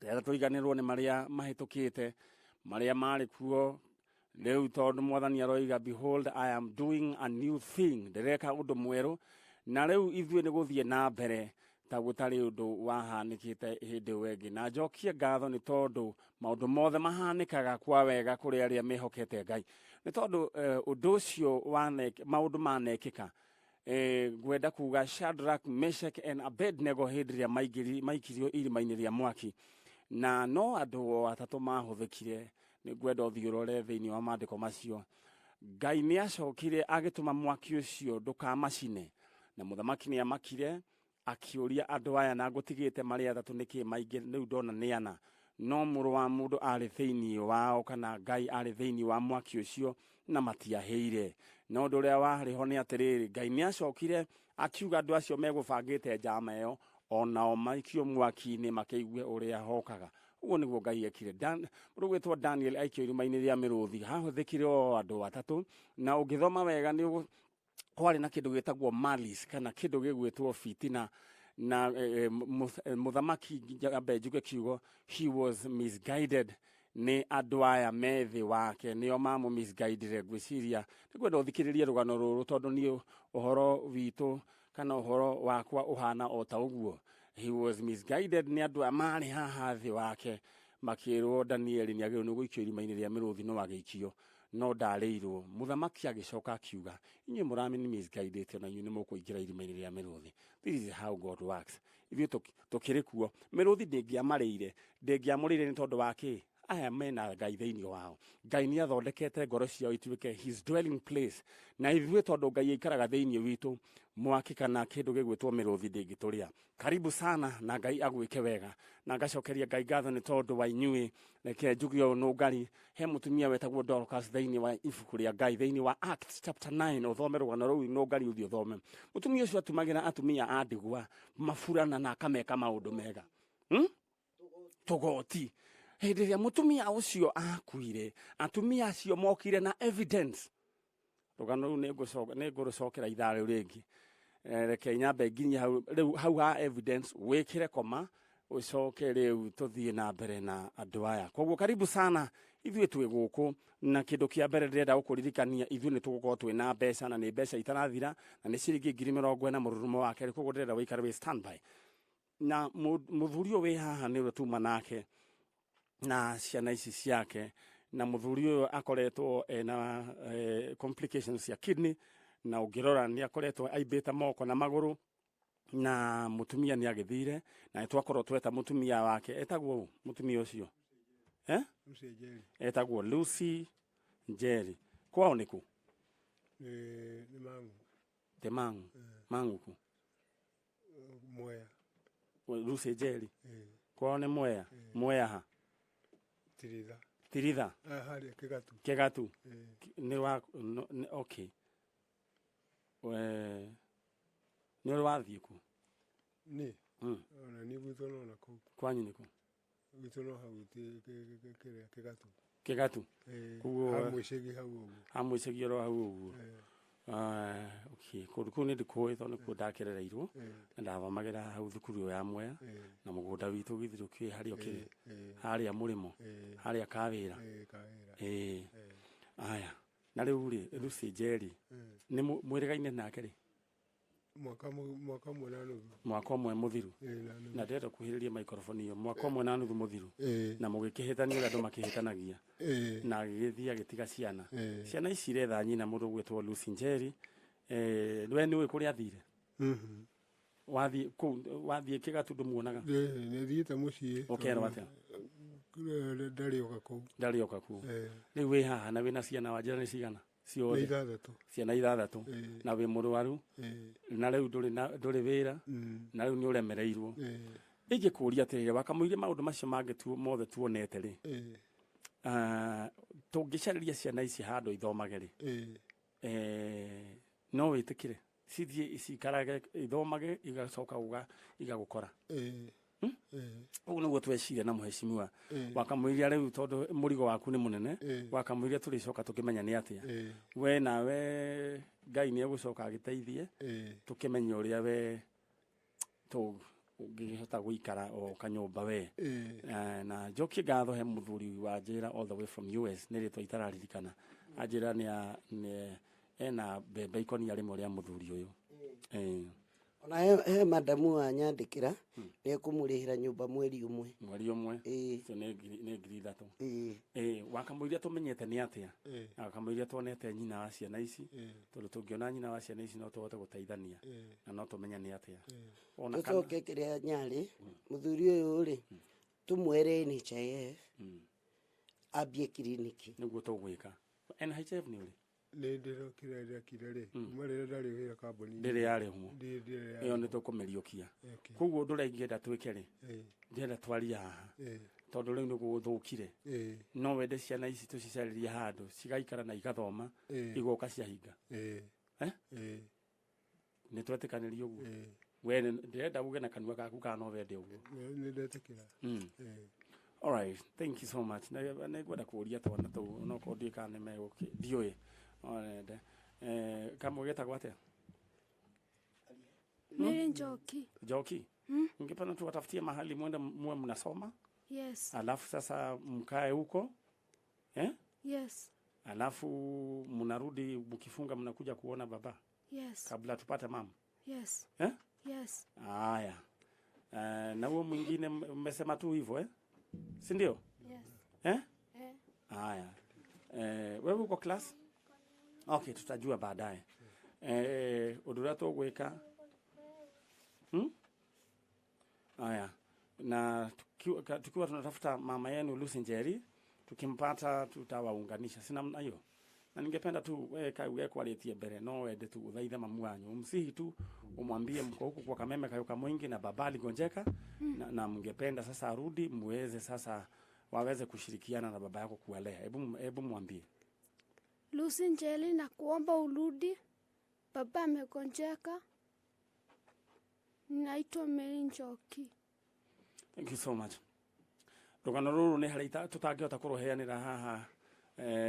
Ndĩrenda tũriganĩrwo nĩ marĩa mahĩtũkĩte, marĩa marĩ kuo rĩu, tondũ Mwathani aroiga, "Behold, I am doing a new thing," ndĩreka ũndũ mwerũ, na rĩu ithuĩ nĩ gũthiĩ na mbere ta gũtarĩ ũndũ wahanĩkĩte hĩndĩ ĩyo ĩngĩ. Na njokie ngatho nĩ tondũ maũndũ mothe mahanĩkaga kwa wega kũrĩ arĩa mehokete Ngai, nĩ tondũ ũndũ ũcio maũndũ manekĩka. Ngwenda kuga Shadrach, Meshach and Abednego hĩndĩ ĩrĩa maikirio irima-inĩ rĩa mwaki na no andũ o atatũ mahũthĩkire. Nĩ ngwenda ũthiĩ ũrore thĩinĩ wa maandĩko macio. Ngai nĩ acokire agĩtũma mwaki ũcio ndũkamacine, na mũthamaki nĩ amakire akĩũria andũ aya, na ngũtigĩte marĩ atatũ nĩkĩ maingĩ rĩu ndona nĩ ana? No mũrũ wa mũndũ arĩ thĩinĩ wao, kana Ngai arĩ thĩinĩ wa mwaki ũcio, na matiahĩire. Na ũndũ ũrĩa warĩ ho nĩ atĩrĩrĩ, Ngai nĩ acokire akiuga andũ acio megũbangĩte njama ĩyo onao maikio mwaki-inĩ makĩigue ũrĩa hokaga. Ũguo nĩguo Ngai ekire. Mũndũ gwĩtwo Daniel aikio irima-inĩ rĩa mĩrũthi, hahũthĩkire o andũ atatũ, na ũngĩthoma wega nĩ kwarĩ na kĩndũ gĩtagwo malice kana kĩndũ gĩgwĩtwo fitina na mũthamaki, nyambe njuge kiugo, he was misguided nĩ andũ aya me thĩ wake, nĩo mamũ misguidire. Ngwĩciria nĩngwenda ũthikĩrĩrie rũgano rũrũ, tondũ niĩ ũhoro witũ kana ũhoro wakwa ũhana o ta ũguo. He was misguided nĩ andũ aya marĩ haha thĩ wake, makĩrwo Danieli nĩ agĩrĩirwo nĩ gũikio irima-inĩ rĩa mĩrũthi, no agĩikio no ndarĩirwo. Mũthamaki agĩcoka akiuga, "Inyuĩ mũramĩ misguided, ona inyuĩ nĩ mũkũingĩra irima-inĩ rĩa mĩrũthi." This is how God works. Ithuĩ tũkĩrĩ kuo, mĩrũthi ndĩngĩamarĩire, ndĩngĩamũrĩire, nĩ tondũ wa kĩ? Aya mena Ngai thĩinĩ wao. Ngai nĩ athondekete ngoro ciao ituĩke his dwelling place, na ithuĩ tondũ Ngai aikaraga thĩinĩ witũ, mwaki kana kĩndũ gĩgwĩtwo mĩrũthi ndĩngĩtũrĩa. Karibu sana, na Ngai agwĩke wega, na ngacokeria Ngai ngatho nĩ tondũ wa inyuĩ. Reke njuge ũũ nũngari, he mũtumia wetagwo Dorcas thĩinĩ wa ibuku rĩa Ngai, thĩinĩ wa Acts chapter 9. Ũthome rũgano rũu nũngari, ũthiĩ ũthome. Mũtumia ũcio atumagĩra atumia a ndigwa maburana na akameka maũndũ mega, Tũgoti. Hĩndĩ ĩrĩa mũtumia ũcio akuire, atumia acio mokire na evidence. Rũgano rũu nĩ ngũrũcokera ithaa rĩu rĩngĩ. Reke nyambe nginyie hau rĩu, hau ha evidence wĩkĩre koma, ũcoke rĩu tũthiĩ na mbere na andũ aya. Koguo karibu sana, ithuĩ twĩ gũkũ, na kĩndũ kĩa mbere ndĩrenda gũkũririkania, ithuĩ nĩ tũgũkorwo twĩ na mbeca, na nĩ mbeca itarathira, na nĩ ciringi 40,000 mũrurumo wa kerĩ. Koguo ndĩrenda wĩikare wĩ standby. Na mũthuri ũyũ wĩ haha nĩ ũrĩa tuma nake na ciana ici ciake, na mũthuri ũyũ akoretwo ena complications cia kidney, na ũngĩrora nĩ akoretwo aimbĩte moko na magũrũ, na mũtumia nĩ agĩthire, na nĩ twakorwo tweta mũtumia wake. Etagwo ũ mũtumia ũcio, eh? Lucy Njeri. Etagwo Lucy Njeri. Kwao nĩ kũ? Nĩ Mang'u. Te Mang'u? Mang'u kũ? Mwea. Lucy Njeri kwao nĩ Mwea. Mwea ha? Tiritha. Tiritha? Ah, harĩa Kĩgatu. Kĩgatu. Nĩ wa no, okay, we nĩ ũrĩ wathiĩ ku? Nĩ ona niĩ gwitũ no na kũu. Kwanyu nĩ kũ? Gwitũ no hau kĩrĩa Kĩgatu. Kĩgatu? Koguo ha Mwĩcĩgi hau ũguo. Ha Mwĩcĩgi oro hau ũguo. Ah, okay, kũndũ kũu nĩ ndĩkũĩ tondũ nĩkuo ndakerereirwo na ndathomagĩra hau thukuru ĩyo ya Mwea, na mũgũnda witũ githĩ ũkĩũĩ harĩa ũkĩrĩ? Harĩa mũrĩmo, harĩa Kawĩra. Kawĩra. Ĩĩ. Aya, na rĩu rĩ, Lucy Njeri nĩ mwĩrĩgaine nake rĩ? Mwaka ũmwe na nuthu. Mwaka ũmwe mũthiru? Ĩĩ, na nuthu. Na ndĩrenda kuhĩrĩria microphone ĩyo. Mwaka ũmwe na nuthu mũthiru? Ĩĩ. Na mũgĩkĩhĩtania ũrĩa andũ makĩhĩtanagia? Ĩĩ. Na agĩgĩthiĩ agĩtiga ciana? Ĩĩ. Ciana ici iretha nyina, mũndũ ũgwĩtwo Lucy Njeri. We nĩ ũĩ kũrĩa athire? Mhm. Wathiĩ kũu, wathiĩ Kĩgatu, ndũmuonaga? Ĩĩ, nĩ thiĩte mũciĩ. Ũkerwo atĩa? Ndarĩ oka kũu. Ndarĩ oka kũu? Ĩĩ. Rĩu wĩ haha na wĩna ciana, wanjĩra nĩ cigana? Nĩ Ciothe? 6. Ciana 6? Ĩĩ. Na wĩ mũrwaru? Ĩĩ. Na rĩu ndũrĩ na ndũrĩ wĩra? Na rĩu nĩ ũremereirwo? Ĩĩ. Ingĩkũria atĩrĩrĩ, wakamũirie maũndũ macio mangĩ tu, mothe tuonete rĩ, Ĩĩ. tũngĩcarĩria ciana ici handũ ithomage rĩ, Ĩĩ. No wĩtĩkĩre cithiĩ cikarage ithomage, igacoka igagũkora? Ĩĩ. Ĩĩ. Ũguo nĩguo tweciria na mũhecimiwa Ĩĩ. wakamũiria rĩu, tondũ mũrigo waku nĩ mũnene. Ĩĩ. Wakamũiria tũrĩcoka tũkĩmenya nĩ atĩa. Ĩĩ. We nawe Ngai nĩ egũcoka agĩteithie. Ĩĩ. Tũkĩmenye ũrĩa we Ũngĩhota gũikara o kanyũmba we. Ĩĩ. Na njokie ngatho he mũthuri wa njĩra all the way from US, nĩ rĩtwa itararirikana, anjĩra nĩ ena mbembe ikonia rĩmwe rĩa mũthuri ũyũ. Ona he madamu wanyandĩkĩra nĩ ekũmũrĩhĩra nyũmba mweri ũmwe. Mweri ũmwe? Ĩĩ. Icio nĩ 3,000. Ĩĩ. Wakamũiria tũmenyete nĩ atĩa? Ĩĩ. Na wakamũiria tuonete nyina wa ciana ici, Ĩĩ. tondũ tũngĩona nyina wa ciana ici no tũhote gũteithania Ĩĩ. na no tũmenye nĩ atĩa. Ona kana Tũcoke kĩrĩa nyarĩ mũthuri ũyũ rĩ, tũmwere NHIF ambie kiriniki. Nĩguo tũgwĩka. NHIF nĩ ũrĩ? Nĩ ndĩrokire ndekire rĩ, kuma rĩrĩa ndarĩ wĩra kambuni. Ndĩrĩ yarĩhwo? Ndĩrĩ Ĩyo yarĩhwo. nĩ tũkũmĩriũkia. Okay. Koguo ũndũ ũrĩa ingĩenda twĩke rĩ, Ĩĩ. ndĩrenda twarie haha, Ĩĩ. tondũ rĩu nĩ gũthũkire. Ĩĩ. No wende ciana ici tũcicarĩrie handũ cigaikara na igathoma, Ĩĩ. igoka ciahinga? Ĩĩ. Eh? Ĩĩ. Nĩ twetĩkanĩria ũguo? Ĩĩ. We ndĩrenda uge na kanua gaku kana no wende ũguo. Nĩ ndetĩkĩra. Ĩĩ. All right, thank you so much. Nĩ ngwenda kũũria twana tũu onokorwo ndiũĩ kana nĩ megũkĩ, ndiũĩ no nende. Kamwe getagwo atĩa? Mary Njoki. Njoki. Ningependa tuwatafutie mahali mwende muwe mnasoma. Yes. Alafu sasa mkae huko, eh? Yes. Alafu mnarudi mkifunga mnakuja kuona baba. Yes. Kabla tupate mama. Yes. Eh? Yes. Haya. Na huo mwingine mmesema tu hivyo, eh? Si ndio? Yes. Eh? Eh. Haya. Wewe uko class? Okay, tutajua baadaye. Ũndũ ũrĩa tũgwĩka. Haya. Na tukiwa tunatafuta mama yenu Lucy Njeri, tukimpata tutawaunganisha. Sina namna hiyo. Na ningependa tu wewe kai uge kwaritie mbere no wende tu uthaithe mamu wanyu. Umsihi tu umwambie mko huku kwa Kameme Kayuka Mwingi na baba aligonjeka, na mngependa sasa arudi muweze sasa waweze kushirikiana na baba yako kuwalea. Hebu mwambie. Lucy Njeri, na kuomba urudi. Baba amegonjeka. Ninaitwa Mary Njoki. Thank you so much. Rũgano rũrũ nĩ harĩa tũtangĩhota kũrũheanĩra haha,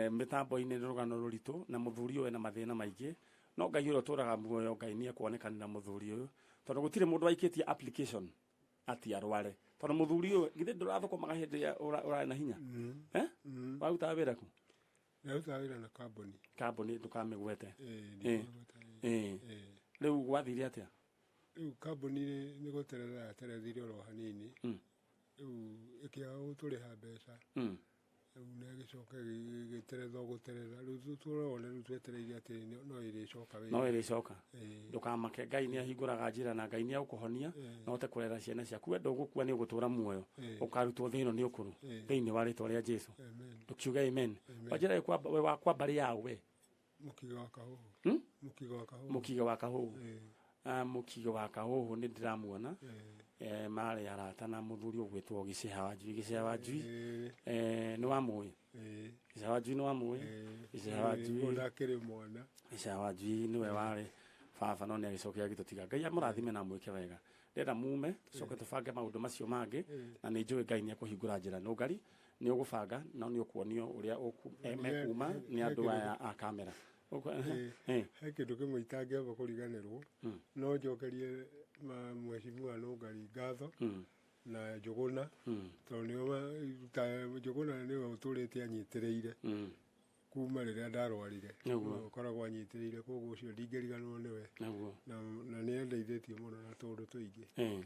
mĩtambo-inĩ, nĩ rũgano rũritũ na mũthuri ũyũ ena mathĩna maingĩ, no Ngai ũrĩa ũtũraga muoyo, Ngai nĩ ekuonekanĩra mũthuri ũyũ, tondũ gũtirĩ mũndũ waikĩtie application ati arware, tondũ mũthuri ũyũ githĩ ndũrathũkũmaga hĩndĩ ĩrĩa ũrarĩ na hinya? Eh? Warutaga wĩra kũ? Ndarutaga wĩra na kambuni. Kambuni ndũkamĩgwete. Ĩĩ, ndikũmĩgweta, ĩĩ. Ĩĩ. Rĩu gwathire atĩa? Rĩu kambuni nĩ gũterera yaterethire oro hanini. Rĩu ĩkĩaga gũtũrĩha mbeca. Rĩu na ĩgĩcoka ĩgĩterethwo gũterera. Rĩu tũrona rĩu twetereire atĩ no ĩrĩcoka wĩra. No ĩrĩcoka. Ĩĩ. Ndũkamake, Ngai nĩ ahingũraga njĩra na Ngai nĩ egũkũhonia Ĩĩ. na ũhote kũrera ciana ciaku. We ndũgũkua, nĩ ũgũtũra muoyo. Ĩĩ. Ũkarutwo thĩ ĩno nĩ ũkũrũ. Ĩĩ. Thĩinĩ wa rĩtwa rĩa Jesu. Amen. Ndũkiuge amen. Amen. Wanjĩra we wakwa mbarĩ yaũ we? Mũkiga wa Kahũhũ. Mũkiga wa Kahũhũ. Mũkiga wa Kahũhũ. Ĩĩ. Mũkiga wa Kahũhũ nĩ ndĩramuona. Ĩĩ. Marĩ arata na mũthuri ũgwĩtwo Gĩceha wa Njui. Gĩceha wa Njui. Ĩĩ. Nĩ wamũĩ? Ĩĩ. Gĩceha wa Njui nĩ wamũĩ? Ĩĩ. Gĩceha wa Njui. Nĩguo ndakĩrĩ mwana. Gĩceha wa Njui nĩwe warĩ baba, no nĩ agĩcokire agĩtũtiga. Ngai amũrathime na amwĩke wega. Ndĩrenda mume tũcoke tũbange maũndũ macio mangĩ, na nĩ njũĩ Ngai nĩ ekũhingũra njĩra. Nũngari nĩ ũgũbanga no nĩ ũkuonio ũrĩa mekuma nĩ andũ aya a kamera. He kĩndũ kĩmwe itangĩamba kũriganĩrwo, no njokerie mheshimiwa Nũngari ngatho na Njũgũna, tondũ nĩo Njũgũna nĩwe ũtũrĩte anyitĩrĩire kuma rĩrĩa ndarwarire. Nĩguo. Ũkoragwo anyitĩrĩire, koguo ũcio ndingĩriganĩrwo nĩwe. Nĩguo. Na nĩ andeithĩtie mũno na tũũndũ tũingĩ. Ĩĩ.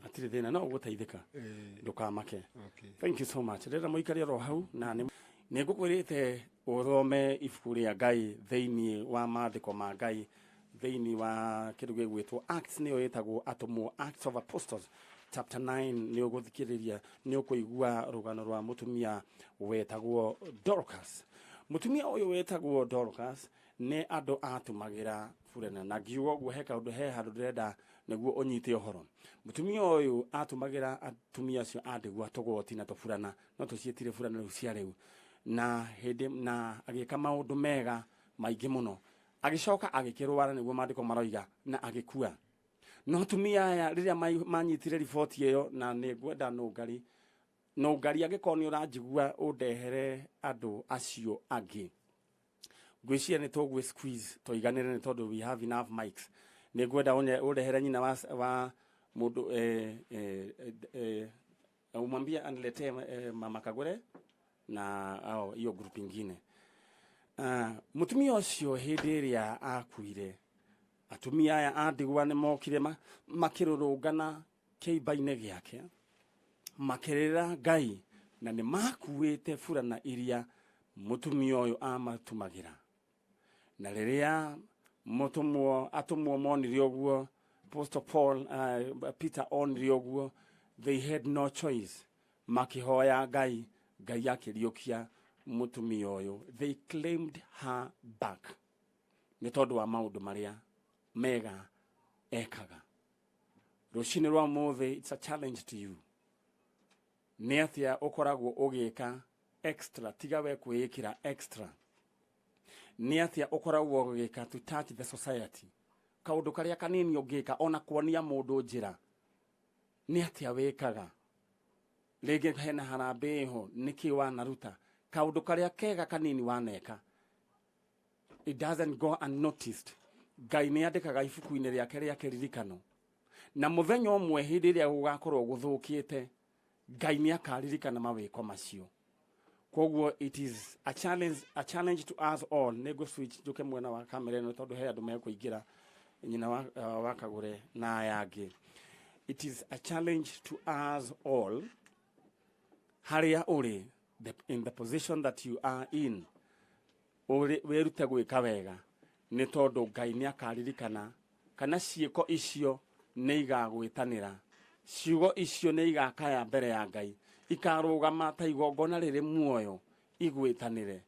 Hatirĩ thĩna, no ũgũteithĩka. Ĩĩ. Ndũkamake. Okay. Thank you so much. Rĩrĩa mũikari oro hau, na nĩ ngũkwĩrĩte ũthome ibuku rĩa Ngai thĩinĩ wa maandĩko ma Ngai thĩinĩ wa kĩndũ gĩgwĩtwo Acts, nĩyo ĩtagwo Atũmwo, Acts of Apostles chapter 9. Nĩ ũgũthikĩrĩria, nĩ ũkũigua rũgano rwa mũtumia wetagwo Dorcas. Mũtumia ũyũ wetagwo Dorcas nĩ andũ atũmagĩra burana, na ngiuga ũguo he kaũndũ, he handũ ndĩrenda nĩguo ũnyite ũhoro. Mũtumia ũyũ atũmagĩra atumia acio a ndigwa tũgoti na tũburana, no tũciĩtire burana rĩu cia rĩu, na hĩndĩ na agĩka maũndũ mega maingĩ mũno, agĩcoka agĩkĩrwara, nĩguo maandĩko maroiga, na agĩkua. No atumia aya rĩrĩa manyitire riboti ĩyo, na nĩ ngwenda Nũngari, Nũngari angĩkorwo nĩ ũranjigua ũndehere andũ acio angĩ, ngwĩciria nĩ tũgwĩ squeeze tũiganĩre, nĩ tondũ we have enough mics. Nĩ ngwenda ũndehere nyina wa Mundu umwambie aniletee mama Kagure na ao iyo group ingine. Mutumia ucio hindi iria akuire, atumia aya a ndigwa nĩ mokire makĩrũrũngana kĩimba-inĩ gĩake, makĩrĩra Ngai, na nĩ makuĩte burana iria mũtumia ũyũ amatumagĩra. Na rĩrĩa mũtũmwo atũmwo monire ũguo, Apostle Paul, Peter onire ũguo, they had no choice, makĩhoya Ngai, Ngai akĩriũkia mũtumia ũyũ. They claimed her back nĩ tondũ wa maũndũ marĩa mega ekaga. Rũcinĩ rwa ũmũthĩ, it's a challenge to you. Nĩ atĩa ũkoragwo ũgĩka extra tiga we kwĩĩkĩra extra? Nĩ atĩa ũkoragwo ũgĩka to touch the society? Kaũndũ karĩa kanini ũngĩka, ona kuonia mũndũ njĩra, nĩ atĩa wĩkaga? Rĩngĩ hena harambee ĩho, nĩkĩ wanaruta? Kaũndũ karĩa kega kanini waneka, it doesn't go unnoticed. Ngai nĩ andĩkaga ibuku-inĩ rĩake rĩa kĩririkano, na mũthenya ũmwe hĩndĩ ĩrĩa gũgakorwo gũthũkĩte, Ngai nĩ akaririkana mawĩko macio. Koguo it is a challenge to us all. Nĩ ngũ switch njũke mwena wa kamera ĩno tondũ he andũ mekũingĩra, nyina wa Kagure na aya angĩ. It is a challenge to us all, harĩa ũrĩ, in the position that you are in, ũrĩ wĩrute gwĩka wega, nĩ tondũ Ngai nĩ akaririkana, kana ciĩko icio nĩ igagwĩtanĩra, ciugo icio nĩ igakaya mbere ya Ngai, ikarũgama ta igongona rĩrĩ muoyo, igwĩtanĩre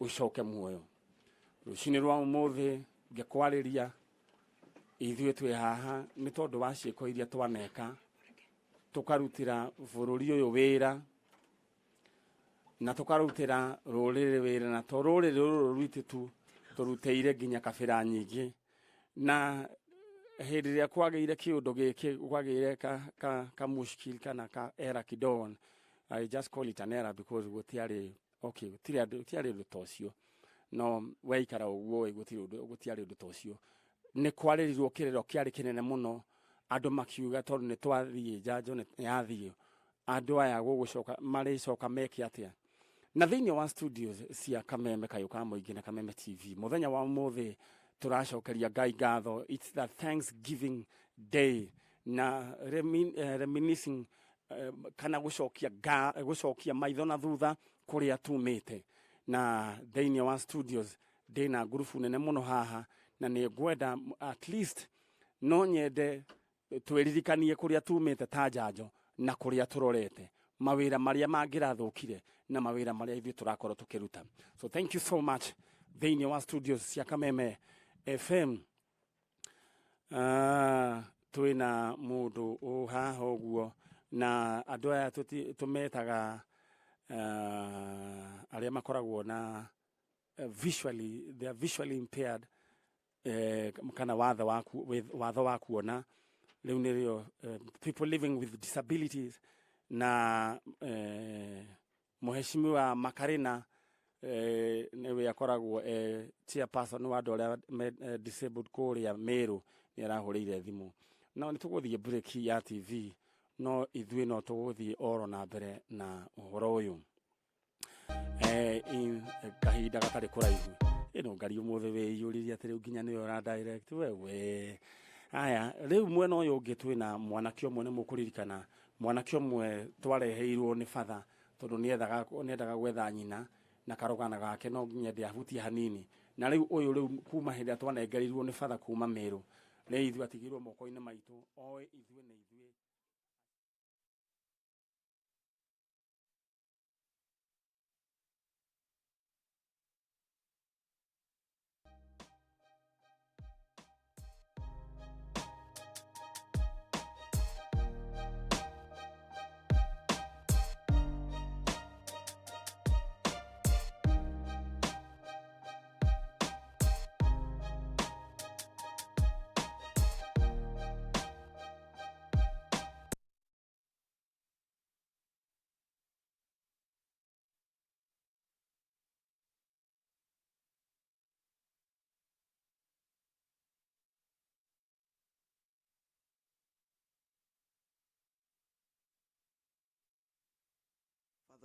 ũcoke muoyo. Rũcinĩ rwa ũmũthĩ ngĩkwarĩria, ithuĩ twĩ haha nĩ tondũ wa ciĩko iria twaneka, tũkarutĩra bũrũri ũyũ wĩra na tũkarutĩra rũrĩrĩ wĩra, na to rũrĩrĩ rũrũ rwitũ tu, tũrutĩire nginya kabĩra nyingĩ. Na hĩndĩ ĩrĩa kwagĩire kĩũndũ gĩkĩ, kwagĩire ka mushkil kana ka era kidogo, I just call it an error because gũtiarĩ, okay, gũtiarĩ ũndũ ta ũcio, no weikara ũguo ĩ, gũtiarĩ ũndũ ta ũcio. Nĩ kwarĩrirwo kĩrĩro kĩarĩ kĩnene mũno, andũ makiuga tondũ nĩ twathiĩ njanjo nĩ yathiĩ, andũ aya gũgũcoka marĩcoka meke atĩa? Na thĩinĩ wa studios cia Kameme Kayũ ka Mũingĩ na Kameme TV, mũthenya wa ũmũthĩ tũracokeria Ngai ngatho. It's the Thanksgiving Day na reminiscing, kana gũcokia maitho na thutha kũrĩa tumĩte. Na thĩinĩ wa studios ndĩna ngurubu nene mũno haha, na nĩ ngwenda at least no nyende twĩririkanie kũrĩa tumĩte ta njanjo na kũrĩa tũrorete, mawĩra marĩa mangĩrathũkire na mawĩra marĩa ithuĩ tũrakorwo tũkĩruta. So thank you so much. Thĩinĩ wa studios cia Kameme FM, twĩna mũndũ ũ haha ũguo, na andũ aya tũmetaga arĩa makoragwo na visually, they are visually impaired, kana watho wa kuona rĩu nĩrĩo people living with disabilities. Na mũheshimiwa Makarina nĩwe akoragwo chairperson wa andũ arĩa me disabled kũrĩa Meru, nĩ arahũrĩire thimũ. No nĩ tũgũthiĩ break ya TV, no ithuĩ no tũgũthiĩ oro na mbere na ũhoro ũyũ in kahinda gatarĩ kũraihu. Ĩno ngari ũmũthĩ wĩiyũririe atĩ rĩu nginya nĩwe ũra direct wewe. Aya, rĩu mwena ũyũ ũngĩ twĩna mwanake ũmwe, nĩ mũkũririkana mwanake ũmwe twareheirwo nĩ batha tondũ nĩendaga gwetha nyina na karũgano gake no nginya ndĩahutie hanini. Na rĩu ũyũ rĩu kuma hĩndĩ ĩrĩa twanengerirwo nĩ batha kuma Meru, rĩu ithuĩ atigirwo moko-inĩ maitũ, oĩ ithuĩ nĩ ithuĩ.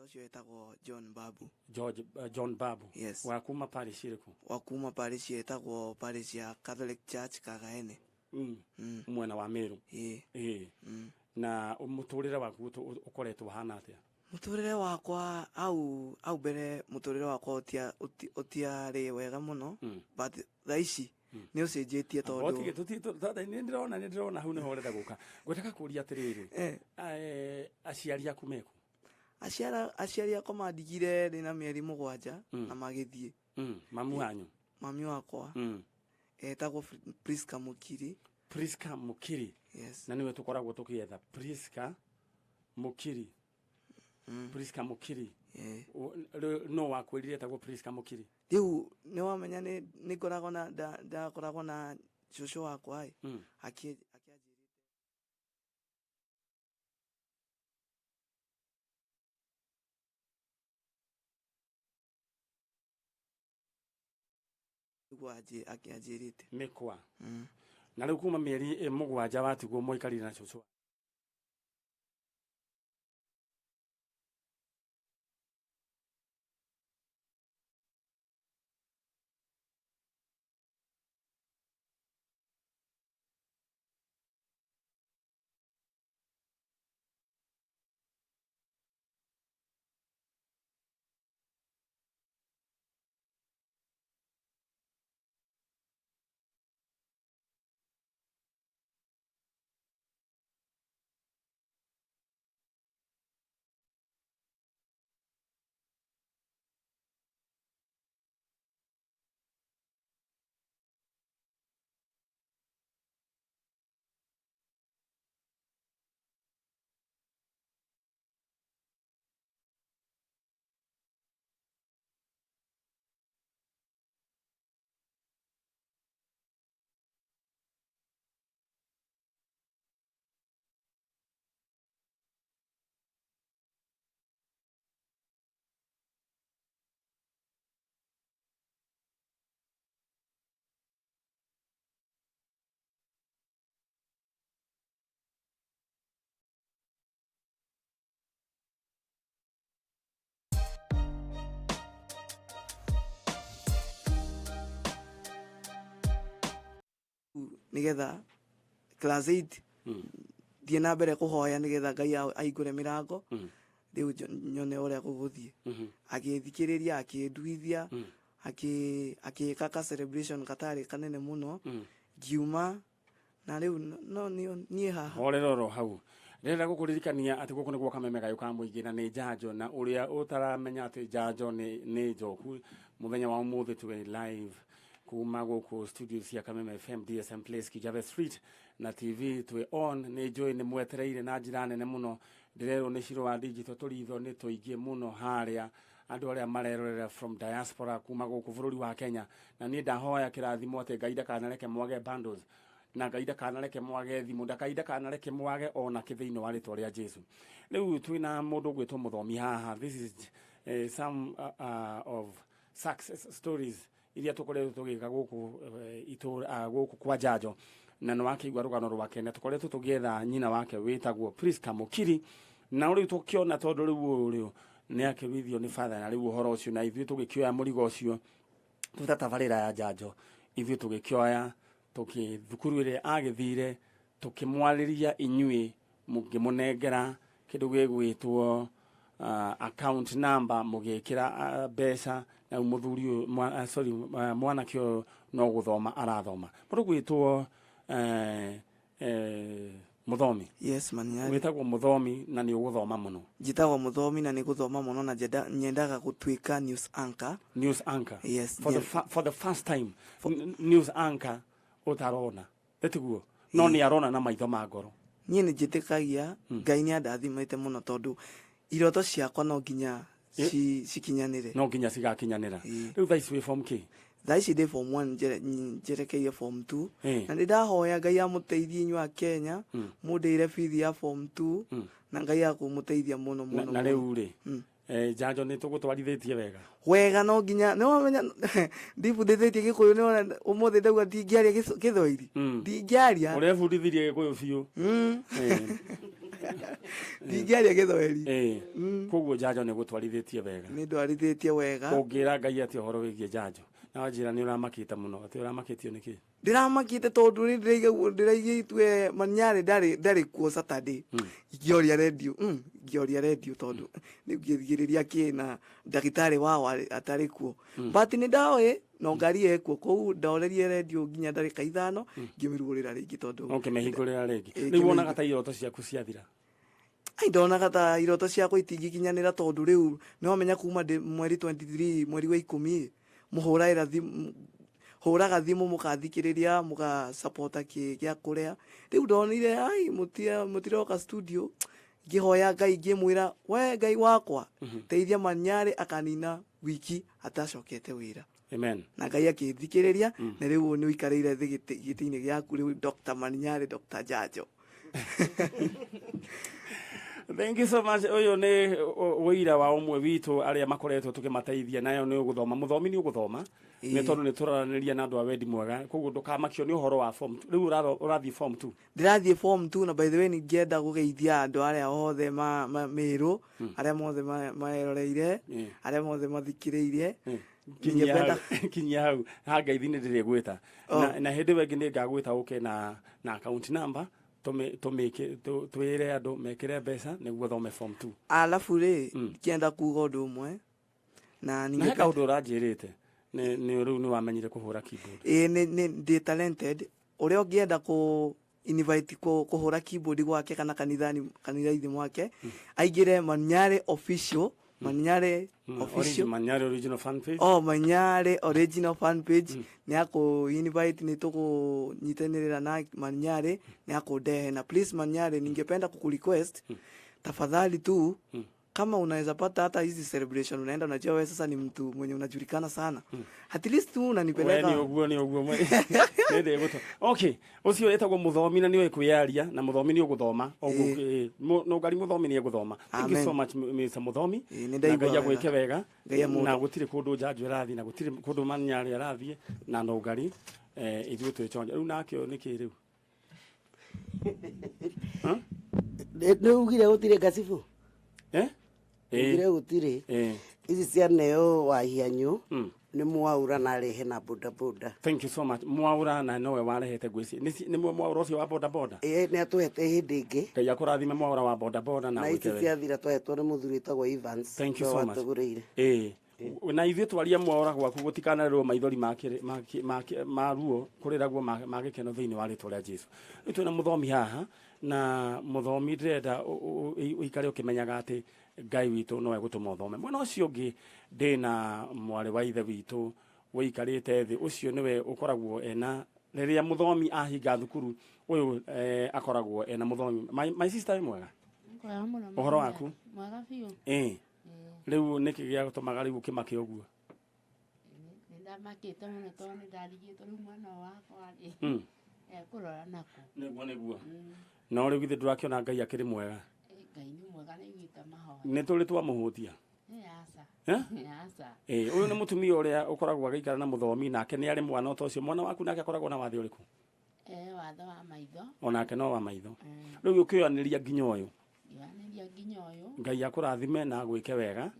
Ũcio etagwo John Babu. George, John Babu. Yes. Wa kuma parish ĩrĩkũ? Wa kuma parish etagwo parish ya Catholic Church Kagaene. Mwena wa Meru. Ĩĩ. Ĩĩ. Na mũtũrĩre waku ũkoretwo ũhana atĩa? Mũtũrĩre wakwa au mbere, mũtũrĩre wakwa ũtiarĩ wega mũno, but thaa ici nĩ ũcenjetie tondũ Nĩ ndĩrona hau nĩho ũrenda gũka. Ngwendaga kũria atĩrĩrĩ, aciari aku meku? Aciari akwa mandigire ndĩna mĩeri 7 na magĩthiĩ. Mamu wanyu? Mami wakwa etagwo Priska Mukiri. Priska Mukiri. Yes. Na nĩwe tũkoragwo tũkĩetha, Priska Mukiri. Priska Mukiri. No wakwĩrire etagwo Priska Mukiri? Rĩu nĩ wamenya nĩ ngoragwo na ndakoragwo na cũcũ wakwa ĩ, akĩanjĩrĩte. Nĩguo akĩanjĩrĩte. Mĩkwa. Na rĩu kuma mĩeri 7 watigwo mũikarire na cũcũ? Nigetha class 8 thiĩ na mbere kũhoya nigetha Ngai ahingũre mĩrango, rĩu nyone ũrĩa gũgũthiĩ. Agĩthikĩrĩria, akĩnduithia, akĩka ka celebration gatarĩ kanene mũno, ngiuma na rĩu no niĩ haha. Horera oro hau. Ndĩrenda gũkũririkania atĩ gũkũ nĩ gwa Kameme Gayũ ka mũingĩ na nĩ njanjo, na ũrĩa ũtaramenya atĩ njanjo nĩ njoku, mũthenya wa ũmũthĩ twĩ live kuma gũkũ studio cia Kameme FM, DSM Place, Kijabe Street, na TV twĩ on. Nĩ njũĩ nĩ mwetereire na njĩra nene mũno. Ndĩrerwo nĩ Ciro wa digital tũritho nĩ tũingĩ mũno harĩa andũ arĩa marerorera from diaspora kuma gũkũ bũrũri wa Kenya, na niĩ ndahoya kĩrathimo atĩ Ngai ndakanareke mwage bundles, na Ngai ndakanareke mwage thimũ, Ngai ndakanareke mwage ona kĩ thĩinĩ wa rĩtwa rĩa Jesu. Rĩu twĩna mũndũ ũgwĩtwo Mũthomi haha. This is some of success stories iria tũkoretwo tũgĩka gũkũ itũra, gũkũ kwa njanjo, na nĩ wakĩigua rũgano rwake, na tũkoretwo tũgĩetha nyina wake wĩtagwo Priska Mukiri, na rĩu tũkĩona tondũ rĩu ũyũ rĩu nĩ akĩruithio nĩ father, na rĩu ũhoro ũcio na ithuĩ tũgĩkĩoya mũrigo ũcio twĩta tabarĩra ya njanjo, ithuĩ tũgĩkĩoya tũkĩ thukuru ĩrĩa agĩthire, tũkĩmwarĩria inyuĩ mũngĩmũnengera kĩndũ gĩgwĩtwo account number, mũgĩkĩra mbeca, na rĩu mũthuri ũyũ sorry, mwanake ũyũ no gũthoma arathoma. Mũndũ gwĩtwo Mũthomi. Yes, Manyari. Wĩtagwo Mũthomi na nĩ ũgũthoma mũno. Njĩtagwo Mũthomi na nĩ gũthoma mũno, na nyendaga gũtuĩka news anchor. News anchor. Yes. For the first time news anchor ũtarona ĩtiguo no nĩ arona na maitho ma ngoro. Niĩ nĩ njĩtĩkagia Ngai nĩ andathimĩte mũno, tondũ iroto ciakwa no nginya cikinyanĩre. No nginya cigakinyanĩra. Ĩĩ. Rĩu thaa ici wĩ form K? Thaa ici ndĩ form 1, njerekeire form 2. Na nĩ ndahoya Ngai amũteithie inyuĩ a Kenya, mũndĩire bithi ya form 2, na Ngai akũmũteithia mũno mũno. Na Mũno. Rĩu rĩ, njanjo nĩ tũgũtwarithĩtie wega. Wega, no nginya nĩ wamenya ndibundithĩtie Gĩkũyũ, nĩ wona ũmũthĩ ndauga ndingĩaria Gĩthwaĩri, ndingĩaria. Ũrebundithirie Gĩkũyũ biũ. Ndingĩaria Gĩthweri. Koguo njanjo nĩ gũtwarithĩtie wega. Nĩ ndwarithĩtie wega. Ũngĩra Ngai atĩ ũhoro wĩgiĩ njanjo na wanjĩra nĩ ũramakĩte mũno, atĩ ũramakĩtio nĩ kĩ? Ndĩramakĩte tondũ nĩ ndĩraigĩtue Manyarĩ ndarĩ kuo Saturday. Ngĩoria redio, ngĩoria redio tondũ rĩu ngĩthigĩrĩria kĩ na ndagĩtarĩ wao atarĩ kuo. But nĩ ndaoĩ no ngari ekuo kũu, ndorerie redio nginya ndagĩka 5 ngĩmĩrugũrĩra rĩngĩ tondũ Ũkĩmĩhingũrĩra rĩngĩ. Ĩ, Rĩu wonaga ta iroto ciaku ciathira? Ai, ndonaga ta iroto ciakwa itingĩkinyanĩra tondũ rĩu nĩwamenya kuma mweri 23 mweri wa 10 mũhũraĩra thimũ, hũraga thimũ mũkathikĩrĩria mũgasapota kĩ gĩa kũrĩa. Rĩu ndonire ai mũtiroka studio, ngĩhoya Ngai ngĩmwĩra we Ngai wakwa teithia Manyarĩ akanina wiki atacokete wĩra. Amen. Na Ngai akĩthikĩrĩria na rĩu nĩ ũikarĩire thĩ gĩtĩ-inĩ gĩaku rĩu Dr. Manyarĩ, Dr. Njanjo. Thank you so much. Ũyũ nĩ ũira wa ũmwe witũ arĩa makoretwo tũkĩmateithia, nayo nĩ ũgũthoma. Mũthomi nĩ ũgũthoma. Nĩ tondũ nĩ tũraranĩria na andũ a wendi mwega. Koguo ndũkamakio nĩ ũhoro wa form. Rĩu ũrathiĩ form 2. Ndĩrathiĩ form 2 na by the way ningĩenda gũgeithia andũ arĩa othe ma Mĩrũ, arĩa mothe mareroreire, arĩa mothe mathikĩrĩirie. Kinyia hau ha ngeithi nĩ ndĩrĩgwĩta. Na hĩndĩ ĩyo ĩngĩ nĩ ngagwĩta ũke na account number twĩre andũ mekĩre mbeca nĩguo thome form 2. Alafu rĩ, ngĩenda kuga ũndũ ũmwe na Na he kaũndũ ũranjĩrĩte nĩ rĩu nĩ wamenyire kũhũra keyboard. Ĩĩ, nĩ ndĩ talented. Ũrĩa ũngĩenda kũ invite kũhũra keyboard gwake kana kanitha-inĩ mwake, aingĩre Manyarĩ official, Manyarĩ official. Manyarĩ original fan page. Oh, Manyarĩ original fan page. Nĩ akũ invite, nĩ tũkũnyitanĩrĩra na Manyarĩ, nĩ akũndehe. Na please Manyarĩ, ningependa kukurequest tafadhali tu, kama unaweza pata hata hizi celebration unaenda, unajua wewe sasa ni mtu mwenye unajulikana sana, at least tu unanipeleka. We ni ũguo, nĩ ũguo nĩ ndĩgũtũ. Okay, ũcio wĩtagwo mũthomi na nĩoĩ kwĩyaria, na mũthomi nĩ ũgũthoma. No ngari mũthomi nĩ egũthoma. Thank you so much Mr. Mũthomi. Nĩ Na ndaigua Ngai agwĩke wega. wega. Ngai amũndũ. Na gũtirĩ kũndũ njanjo ĩrathiĩ, na gũtirĩ kũndũ Manyarĩ arathiĩ, na no ngari ithuĩ twĩ chonjo. Rĩu nakĩo nĩ kĩ rĩu? Nĩ ugire gũtirĩ ngacibũ? Ugire gũtirĩ. Ici cia neo wa hianyu nĩ mwaura na arehe na boda boda. Thank you so much. Mwaura na nowe warehete ngwĩci. Nĩ mwaura ũcio wa boda boda? Ĩĩ, nĩ atũhete hĩndĩ ĩngĩ. Ngai akũrathime mwaura wa boda boda na Na ici gwĩke wega. ciathira twahetwo nĩ mũthuri wĩtagwo Evans. Thank you nĩwe so much. watũgũrĩire. Na ithuĩ twaria mwaura gwaku gũtikanarĩrwo maithori ma ruo, kũrĩragwo ma gĩkeno thĩinĩ wa rĩtwa rĩa Jesu. Rĩu twĩna mũthomi haha, na mũthomi ndĩrenda ũikare ũkĩmenyaga atĩ Ngai witũ no egũtũma ũthome. Mwena ũcio ũngĩ ndĩna mwarĩ wa ithe witũ ũikarĩte thĩ, ũcio nĩwe ũkoragwo ena rĩrĩa mũthomi ahinga thukuru ũyũ, akoragwo ena mũthomi. My sister, wĩ mwega? Mwega mũno. Ũhoro waku? Mwega biũ. Rĩu nĩkĩ gĩatũmaga rĩu ũkĩmake ũguo? Nĩ ndamakĩte mũno tondũ nĩ ndarigĩtwo rĩu mwana wakwa rĩ ekũrora nakũ. Nĩguo, nĩguo. No rĩu githĩ ndũrakĩona Ngai akĩrĩ mwega? Ngai nĩ mwega, nĩ aiguĩte mahoya. Nĩ tũrĩ twamũhũtia? Aca. Aca. Ũyũ nĩ mũtumia ũrĩa ũkoragwo agĩikara na mũthomi, nake nĩ arĩ mwana ta ũcio. Mwana waku nake akoragwo na wathe ũrĩkũ? Wathe wa maitho. Onake no wa maitho. Rĩu ũkĩoyanĩria nginya ũyũ? Ngĩoyanĩria nginya ũyũ. Ngai akũrathime na agwĩke wega.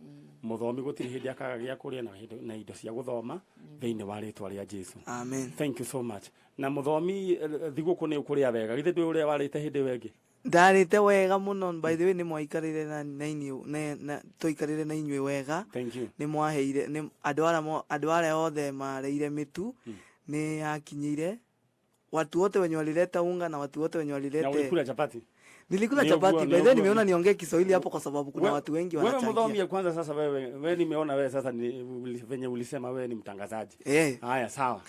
Mũthomi gũtirĩ hĩndĩ akaga gĩa kũrĩa na indo cia gũthoma thĩinĩ wa rĩtwa rĩa Jesu. Amen. Thank you so much. Na mũthomi, thigũkũ nĩ ũkũrĩa wega. Githĩ ndũĩ ũrĩa warĩte hĩndĩ ĩyo ĩngĩ? Ndarĩte wega mũno. By the way, nĩ mwaikarĩre na inyuĩ, na twaikarĩre na inyuĩ wega. Thank you. Nĩ mwaheire, nĩ andũ arĩa othe mareire mĩtu nĩ yakinyĩire. Watu wote wenye walileta unga na watu wote wenye walilete. Na ulikula chapati? Nilikula Ni chapati. uguo, By the way, ni uguo. nimeona niongee Kiswahili hapo kwa sababu kuna watu wengi Wewe wanachangia. mthomi kwanza sasa wewe nimeona wewe sasa ni venye ulisema wewe ni mtangazaji. Haya, sawa.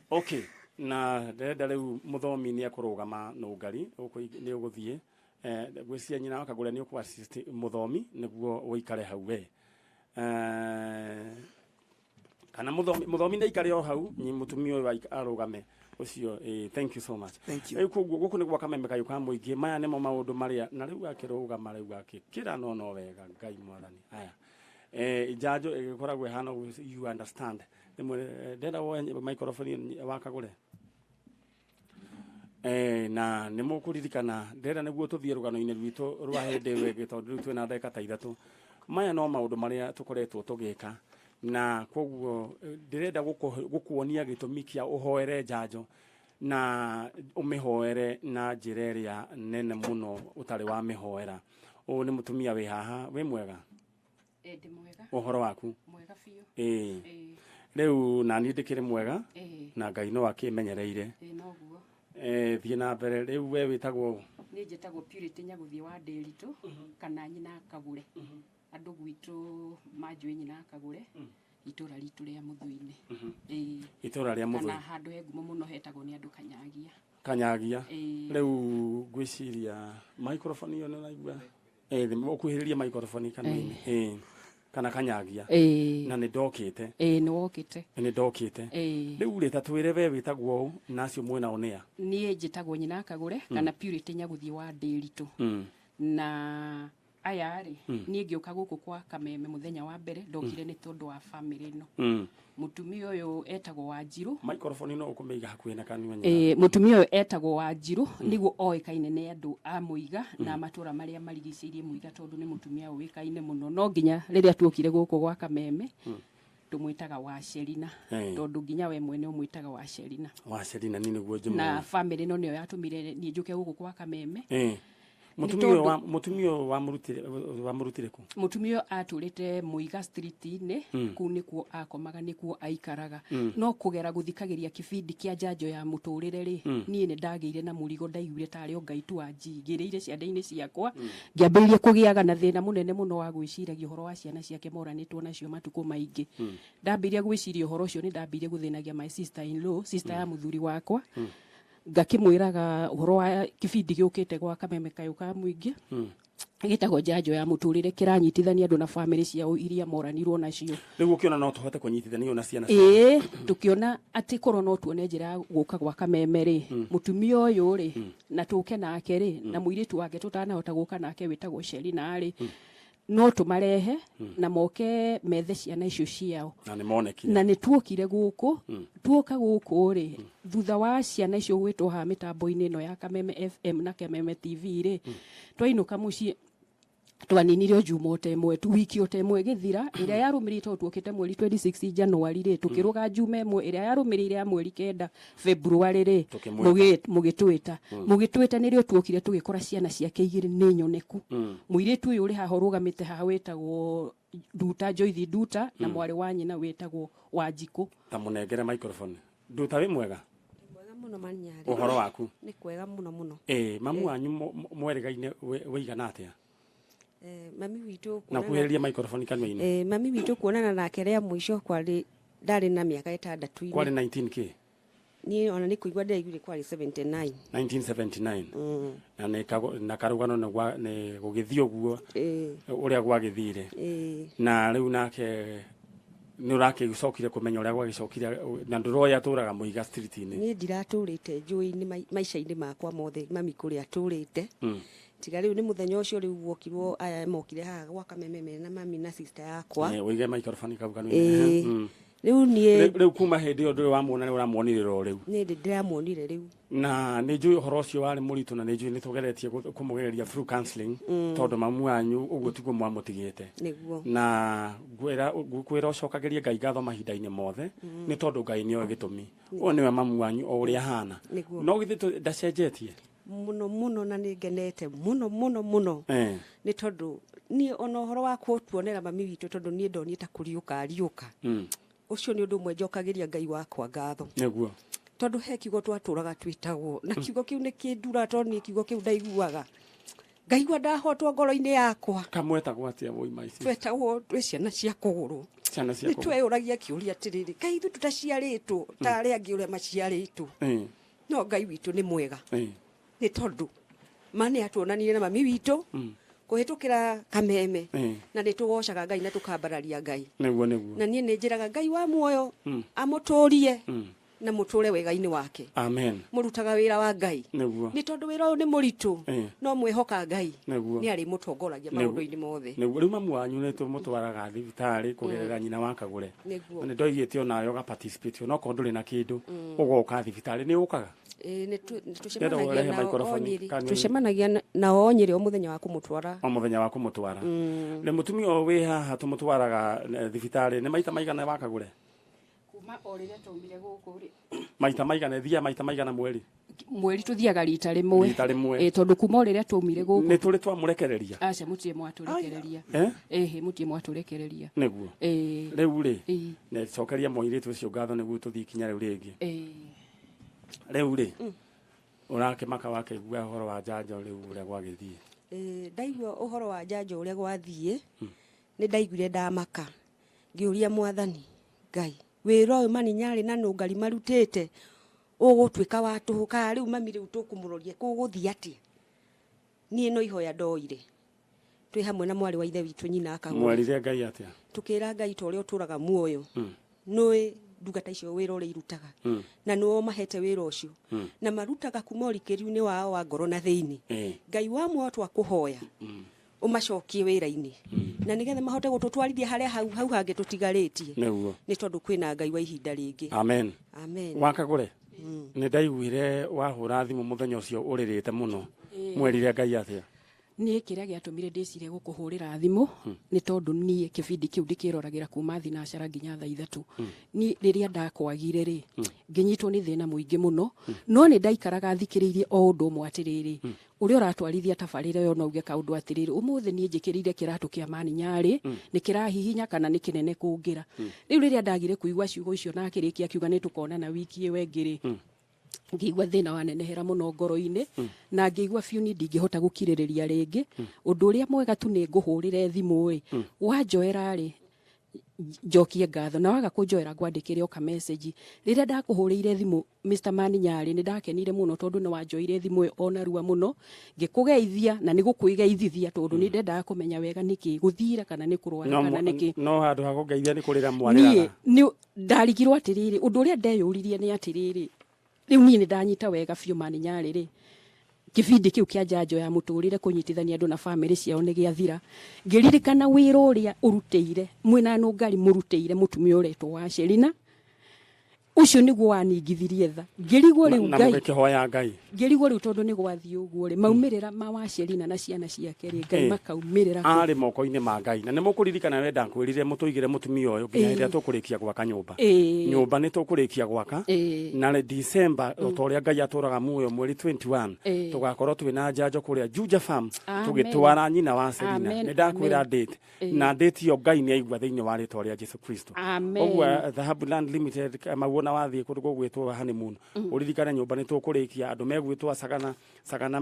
Okay. Na ndĩrenda rĩu mũthomi nĩ ekũrũgama nũngari nĩ ũgũthiĩ ngwĩciria nyina wa Kagũre nĩ ũkũ assist mũthomi nĩguo ũikare hau we. Kana mũthomi nĩ aikare o hau, nyi mũtumia ũyũ arũgame ũcio. Thank you so much. Thank you. Rĩu koguo gũkũ nĩ gwa kameme kayũ ka mũingĩ, maya nĩmo maũndũ marĩa na rĩu akĩrũgama rĩu akĩkĩra no no wega Ngai mwathani. Haya. Njanjo ĩgĩkoragwo ĩhana ũguo, you understand. Rĩmwe ndĩrenda woe microphone wa Kagũre. Na nĩ mũkũririkana ndĩrenda nĩguo tũthiĩ rũgano-inĩ rwitũ rwa hĩndĩ ĩyo ĩngĩ tondũ rĩu twĩna ndagĩka ta ithatũ. Maya no maũndũ marĩa tũkoretwo tũgĩka na koguo ndĩrenda gũkuonia gĩtũmi kĩa ũhoere njanjo na ũmĩhoere na njĩra ĩrĩa nene mũno ũtarĩ wamĩhoera. Ũyũ nĩ mũtumia wĩ haha, wĩ mwega? Ndĩ mwega. Ũhoro waku? Mwega biũ. Ĩĩ. Ĩĩ. Rĩu naniĩ ndĩkĩrĩ mwega Ĩĩ. na Ngai no akĩmenyereire. Ĩĩ noguo. Thiĩ na mbere rĩu we wĩtagwo ũ? Niĩ njĩtagwo Purity Nyagũthiĩ wa Ndĩritũ kana nyina Kagũre. Andũ gwitũ manjũĩ nyina Kagũre itũra ritũ rĩa Mũthũinĩ. Ĩĩ. Itũra rĩa Mũthũi. Kana handũ he ngumo mũno hetagwo nĩ andũ Kanyagia. Kanyagia. Ĩĩ. Rĩu ngwĩciria microphone ĩyo nĩ ũraigua? Ũkuhĩrĩrie microphone kanua-inĩ. Ĩĩ. Kana Kanyagia. Ĩĩ. Na nĩ ndokĩte. Ĩĩ nĩ wokĩte. Nĩ ndokĩte. Ĩĩ. Rĩu rĩ ta twĩre we wĩtagwo ũ na acio mwĩnao nĩ a? Niĩ njĩtagwo nyina Kagũre kana Purity Nyagũthiĩ wa Ndĩritũ. Na aya rĩ niĩ ngĩũka gũkũ kwa Kameme mũthenya wa mbere ndokire nĩ tondũ wa bamĩrĩ ĩno. Mũtumia ũyũ etagwo Wanjirũ. Microphone no ũkũmĩiga hakuhĩ na kanua nyina. Mũtumia ũyũ etagwo Wanjirũ nĩguo oĩkaine nĩ andũ a Mũiga na matũra marĩa marigicĩirie Mũiga tondũ nĩ mũtumia ũĩkaine mũno. No nginya rĩrĩa tuokire gũkũ gwa Kameme tũmwĩtaga Wacerina tondũ nginya we mwene ũmwĩtaga Wacerina. Wacerina ni nĩguo njũmũĩ. Na bamĩrĩ ĩno nĩyo yatũmire niĩ njũke gũkũ kwa Kameme. Mũtumia ũyũ wamũrutire kũ? Mũtumia ũyũ atũrĩte Mũiga street-inĩ, kũu nĩkuo akomaga, nĩkuo aikaraga. No kũgera gũthikagĩria kĩbindi kĩa njanjo ya mũtũrĩre rĩ, niĩ nĩ ndagĩire na mũrigo, ndaiguire tarĩ o Ngai tu wanjigĩrĩire ciande-inĩ ciakwa. Ngĩambĩrĩria kũgĩaga na thĩna mũnene mũno wa gwĩciragia ũhoro wa ciana ciake moranĩtwo nacio matukũ maingĩ. Ndambĩrĩria gwĩciria ũhoro ũcio nĩ ndambĩrĩirie gũthĩnagia my sister in law, sister ya mũthuri wakwa. Ngakĩmwĩraga ũhoro wa kĩbindi gĩũkĩte gwa Kameme kayũ ka mũingĩ gĩtagwo njanjo ya mũtũrĩre, kĩranyitithania andũ na bamĩrĩ ciao iria moranirwo nacio. Rĩu ũkĩona no tũhote kũnyitithanio na ciana ciao? Ĩĩ, tũkĩona atĩ korwo no tuone njĩra ya gũka gwa Kameme rĩ, mũtumia ũyũ rĩ, na tũke nake rĩ, na mũirĩtu wake tũtanahota gũka nake wĩtagwo Sherina rĩ, no tũmarehe na moke methe ciana icio ciao. Na nĩ monekire. Na nĩ tuokire gũkũ, tuoka gũkũ rĩ, thutha wa ciana icio gwĩtwo haha mĩtambo-inĩ ĩno ya Kameme FM na Kameme TV rĩ, twainũka mũciĩ twaninire o juma o ta ĩmwe tu, wiki o ta ĩmwe ĩgĩthira, ĩrĩa yarũmĩrĩire tondũ tuokĩte mweri 26 January rĩ, tũkĩrũga juma ĩmwe, ĩrĩa yarũmĩrĩire ya mweri 9 February rĩ, mũgĩtwĩta. Mũgĩtwĩta nĩrĩo tuokire tũgĩkora ciana ciake igĩrĩ nĩ nyoneku. Mũirĩtu ũyũ ũrĩ haha ũrũgamĩte haha wĩtagwo Nduta, Joyce Nduta, na mwarĩ wa nyina wĩtagwo Wanjikũ. Ta mũnengere microphone. Nduta wĩ mwega? Mwega mũno Manyarĩ. Ũhoro waku? Nĩ kwega mũno mũno. Mamu wanyu mwerĩgaine wĩigana atĩa? Mami witũ Na kuhĩrĩria microphone kanua-inĩ. Mami witũ kuonana nake rĩa mũico kwarĩ ndarĩ na mĩaka ĩtandatũ. Kwarĩ 19 kĩ? Niĩ ona nĩ kũigua ndĩraiguire kwarĩ 79. 1979. Na nĩ na karũgano nĩ gũgĩthiĩ ũguo ũrĩa gwagĩthire. Na rĩu nake nĩ ũrakĩcokire kũmenya ũrĩa gwagĩcokire na ndũroĩ atũraga Mũiga street-inĩ. Niĩ ndiratũrĩte njũĩ-inĩ maica-inĩ makwa mothe mami kũrĩa atũrĩte. Tiga rĩu nĩ mũthenya ũcio rĩu wokirwo aya mokire haha gwa Kameme mena mami na sister yakwa. Ũige microphone kau kanua-inĩ. Rĩu niĩ rĩu kuma hĩndĩ ĩyo ndũrĩ wamuona, nĩ ũramuonire o rĩu? Niĩ ndĩramuonire rĩu. Na nĩ njũĩ ũhoro ũcio warĩ mũritũ na nĩ njũĩ nĩ tũgeretie kũmũgereria through counseling tondũ mamu wanyu ũguo tiguo mwamũtigĩte. Nĩguo. Na ngwĩra ũcokagĩrie Ngai ngatho mahinda-inĩ mothe nĩ tondũ Ngai nĩoĩ gĩtũmi. Ũyũ nĩwe mamu wanyu o ũrĩa ahana. Nĩguo. No githĩ ndacenjetie? Mũno mũno na nĩ ngenete mũno mũno mũno. Nĩ tondũ niĩ ona ũhoro wa kũtuonera mami witũ tondũ niĩ ndonire ta kũriũka ariũka. Ũcio nĩ ũndũ ũmwe njokagĩria Ngai wakwa ngatho. Nĩguo. Tondũ he kiugo twatũraga twĩtagwo na kiugo kĩu nĩ kĩndura tondũ niĩ kiugo kĩu ndaiguaga. Ngaigua ndahotwo ngoro-inĩ yakwa. Kamwetagwo atĩa woi maici? Twetagwo twĩ ciana cia kũgũrũ. Ciana cia kũgũrũ. Nĩ tweyũragia kĩũria atĩrĩrĩ, kaĩ ithuĩ tũtaciarĩtwo ta arĩa angĩ ũrĩa maciarĩtwo? No Ngai witũ nĩ mwega. Nĩ tondũ ma nĩ atuonanirie na mami witũ kũhĩtũkĩra Kameme na nĩ tũgocaga Ngai na tũkambararia Ngai. Nĩguo nĩguo. Na niĩ nĩ njĩraga Ngai wa muoyo amũtũrie. Na mũtũre wega-inĩ wake. Amen. Mũrutaga wĩra wa Ngai. Nĩguo. Nĩ tondũ wĩra ũyũ nĩ mũritũ. No mwĩhoka Ngai. Nĩguo. Nĩ arĩmũtongoragia maũndũ-inĩ mothe. Nĩguo. Rĩu mamu wanyu nĩ tũmũtwaraga thibitarĩ kũgerera nyina wa Kagũre. Nĩguo. Na nĩ ndoigĩte onawe ũga participate onokorwo ndũrĩ na kĩndũ, ũgoka thibitarĩ. Nĩ ũkaga? Ĩĩ, nĩ Ndĩrenda tũcemanagia ũrehe nao o microphone Nyĩrĩ. kanua-inĩ. Tũcemanagia nao o Nyĩrĩ o mũthenya wa kũmũtwara. O mũthenya wa kũmũtwara. Nĩ mũtumia ũyũ wĩ haha tũmũtwaraga thibitarĩ nĩ maita maigana wa Kagũre? Kuma o rĩrĩa twaumire gũkũ rĩ. Maita maigana, thiaga maita maigana mweri? Mweri tũthiaga rita rĩmwe. Rita rĩmwe. Ĩ, tondũ kuma o rĩrĩa twaumire gũkũ. Nĩ tũrĩ twamũrekereria? Aca, mũtirĩ mwatũrekereria. Eh? Ĩhĩ, mũtirĩ mwatũrekereria. Nĩguo. Ĩ. Rĩu rĩ, Ĩ. nĩ cokeria mũirĩtu ũcio ngatho nĩguo tũthiĩ ikinya rĩu rĩngĩ. Ĩ. Rĩu rĩ, ũrakĩmaka wakĩigua ũhoro wa njanjo rĩu ũrĩa gwagĩthiĩ? Ĩ, ndaigua ũhoro wa njanjo ũrĩa gwathiĩ, nĩ ndaiguire ndamaka. Ngĩũria Mwathani Ngai, wĩra ũyũ mani nyarĩ na nũngari marutĩte ũgũtuĩka wa tũhũ, kana rĩu mami rĩu tũkũmũroria kũgũthiĩ atĩa? Niĩ no ihoya ndoire. Twĩ hamwe na mwarĩ wa ithe witũ nyina akagũra. Mwerire Ngai atĩa? Tũkĩra Ngai ta ũrĩa ũtũraga muoyo. Nũĩ ndungata icio wĩra ũrĩa irutaga. Na nĩo mahete wĩra ũcio. Na marutaga kuma ũrikĩru-inĩ wao wa ngoro na thĩinĩ. Ngai wa muoyo twakũhoya. Ũmacokie wĩra-inĩ. Na nĩgetha mahote gũtũtwarithia harĩa hau hangĩ tũtigarĩtie. Nĩguo. Nĩ tondũ kwĩna Ngai wa ihinda rĩngĩ. Amen. Amen. Wakagũre. Nĩ ndaiguire wahũra thimũ mũthenya ũcio ũrĩrĩte mũno. Mwerire Ngai atĩa? Niĩ kĩrĩa gĩatũmire ndĩcire gũkũhũrĩra thimũ nĩ tondũ niĩ kĩbindi kĩu ndĩkĩroragĩra kuma thinacara nginya thaa ithatũ. Niĩ rĩrĩa ndakwagire rĩ, ngĩnyitwo nĩ thĩna mũingĩ mũno, no nĩ ndaikaraga thikĩrĩirie o ũndũ ũmwe atĩrĩrĩ, ũrĩa ũratwarithia tabarĩra ĩyo no uge kaũndũ atĩrĩrĩ, ũmũthĩ niĩ njĩkĩrĩire kĩratũ kĩa mani nyarĩ, nĩ kĩrahihinya kana nĩ kĩnene kũngĩra. Rĩu rĩrĩa ndagire kũigua ciugo icio na akĩrĩkia akiuga nĩ tũkonana wiki ĩyo ĩngĩ rĩ, ngĩigua thĩna wanenehera mũno ngoro-inĩ, na ngĩigua biũ niĩ ndingĩhota gũkirĩrĩria rĩngĩ. Ũndũ ũrĩa mwega tu nĩ ngũhũrĩre thimũ ĩ, wanjoera rĩ, njokie ngatho, na waga kũnjoera ngwandĩkĩre o ka message. Rĩrĩa ndakũhũrĩire thimũ Mr. Mani Nyarĩ, nĩ ndakenire mũno tondũ nĩ wanjoire thimũ ĩyo ona rua mũno, ngĩkũgeithia na nĩ gũkwĩgeithithia tondũ nĩ ndendaga kũmenya wega nĩkĩ gũthira kana nĩ kũrwara kana nĩkĩ. No handũ ha kũngeithia nĩ kũrĩra Niĩ mwarĩraga. nĩ ndarigirwo atĩrĩrĩ, ũndũ ũrĩa ndeyũririe nĩ atĩrĩrĩ, rĩu niĩ nĩ ndanyita wega biũ Mani Nyarĩ rĩ, kĩbindi kĩu kĩa njanjo ya mũtũrĩre kũnyitithania andũ na bamĩrĩ ciao nĩ gĩathira. Ngĩririkana wĩra ũrĩa ũrutĩire mwĩna nũngari mũrutĩire mũtumia ũretwo wa Sherina, ũcio nĩguo waningithirie tha. Ngĩrigwo rĩu Na Ngai. mũgĩkĩhoya Ngai. Ngĩrigwo rĩu tondũ nĩ gwathiĩ ũguo rĩ, maumĩrĩra ma wa Sherina na ciana ciake rĩ, Ngai makaumĩrĩra kũ? Arĩ moko-inĩ ma Ngai. Na nĩ mũkũririkana we ndakwĩrire mũtũigĩre mũtumia ũyũ nginya hĩndĩ ĩrĩa tũkũrĩkia gwaka nyũmba. Nyũmba nĩ tũkũrĩkia gwaka. Na rĩ December, o ta ũrĩa Ngai atũraga muoyo mweri 21, tũgakorwo twĩna njanjo kũrĩa Juja Farm, tũgĩtwara nyina wa Selina. Nĩ ndakwĩra date. Na date ĩyo Ngai nĩ aigua thĩinĩ wa rĩtwa rĩa Jesu Kristo. Amen. Ũguo Dhahabu Land Limited, mauona wathiĩ kũndũ gũgwĩtwo honeymoon, ũririkane nyũmba nĩ tũkũrĩkia, andũ megwĩtwo Sagana, Sagana,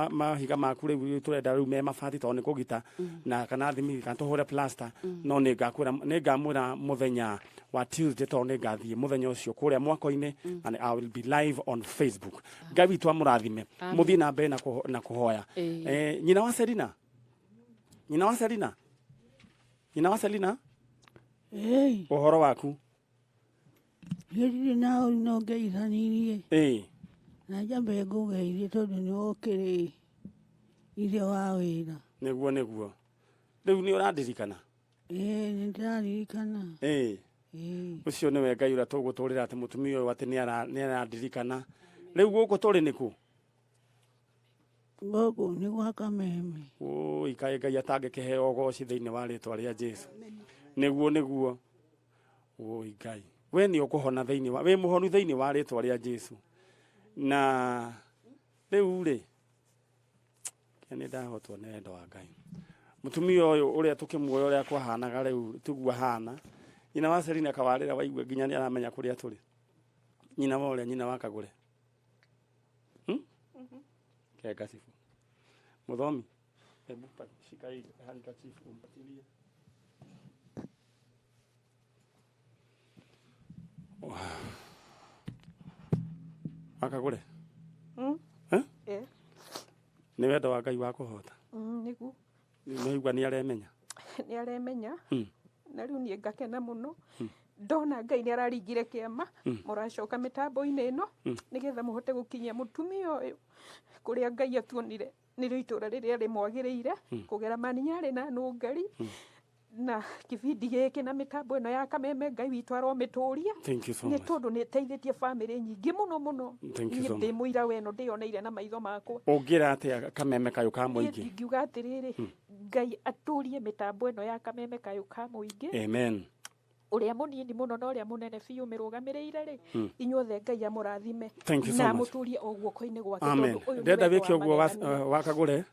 mahiga maku rĩu tũrenda rĩu me mabati tondũ nĩ kũgita, na kana thimiti kana tũhũre plaster, no nĩ ngakwĩra, nĩ ngamwĩra mũthenya wa Tuesday tondũ nĩ ngathiĩ mũthenya ũcio kũrĩa mwako-inĩ, and I will be live on Facebook. Ngai witũ amũrathime. Amen. Mũthiĩ na mbere na kũhoya. Nyina wa Selina? Nyina wa Selina? Nyina wa Selina? Ĩĩ. Ũhoro waku? Niĩ ndirĩ na ũru no ngeithanirie. Na njambe ngũgeithie tondũ nĩ ũkĩrĩ ithe wa wĩra. Nĩguo, nĩguo. Rĩu nĩ ũrandirikana? Ĩĩ, nĩ ndĩraririkana. Ĩĩ. Ũcio nĩwe Ngai ũrĩa tũgũtũrĩra atĩ mũtumia ũyũ atĩ nĩ arandirikana. Rĩu gũkũ tũrĩ nĩkũ? Gũkũ nĩ gwa Kameme. Oi, kaĩ Ngai atangĩkĩheo ũgoci thĩinĩ wa rĩtwa rĩa Jesu. Nĩguo, nĩguo. Oi Ngai. We nĩ ũkũhona thĩinĩ wa, wĩ mũhonu thĩinĩ wa rĩtwa rĩa Jesu. Na rĩu rĩ, nĩ ndahotwo nĩ wendo wa Ngai. Mũtumia ũyũ ũrĩa tũkĩmuoya ũrĩa kwahanaga rĩu tiguo ahana. Nyina wa Selina Kawarĩra waigua nginya nĩ aramenya kũrĩa tũrĩ. Nyina wa ũrĩa nyina wa Kagũre. Kenga cibu. Mũthomi, hebu shika hii handkerchief umpatilie. Wakagũre? Eh? Nĩ wendo wa Ngai wa kũhota? Nĩguo. Nĩ waigua nĩ aremenya? Nĩ aremenya. Na rĩu niĩ ngakena mũno. Ndona Ngai nĩ araringire kĩama, mũracoka mĩtambo-inĩ ĩno nĩgetha mũhote gũkinyia mũtumia ũyũ kũrĩa Ngai atuonire nĩrĩo itũra rĩrĩa rĩmwagĩrĩire, kũgera Maninyarĩ na Nũngari na kĩbindi gĩkĩ na mĩtambo ĩno ya Kameme. Ngai witũ aromĩtũria. Thank you so nĩ much. Tondũ nĩ ĩteithĩtie bamĩrĩ nyingĩ mũno mũno. Thank you Niĩ so much. Ndĩ mũira weno, ndĩyoneire na maitho makwa. Ũngĩra atĩa Kameme kayũ ka Niĩ mũingĩ? Ndingiuga atĩrĩrĩ, Ngai atũrie mĩtambo ĩno ya Kameme kayũ ka mũingĩ. Amen. Ũrĩa mũnini mũno na ũrĩa mũnene biũ mĩrũgamĩrĩire rĩ, inyuothe Ngai amũrathime Thank you so na much. mũtũrie o guoko-inĩ gwake. Amen. Tondũ ũyũ nĩ Ndĩrenda wendo wĩke wa ũguo magegania. wakagũre,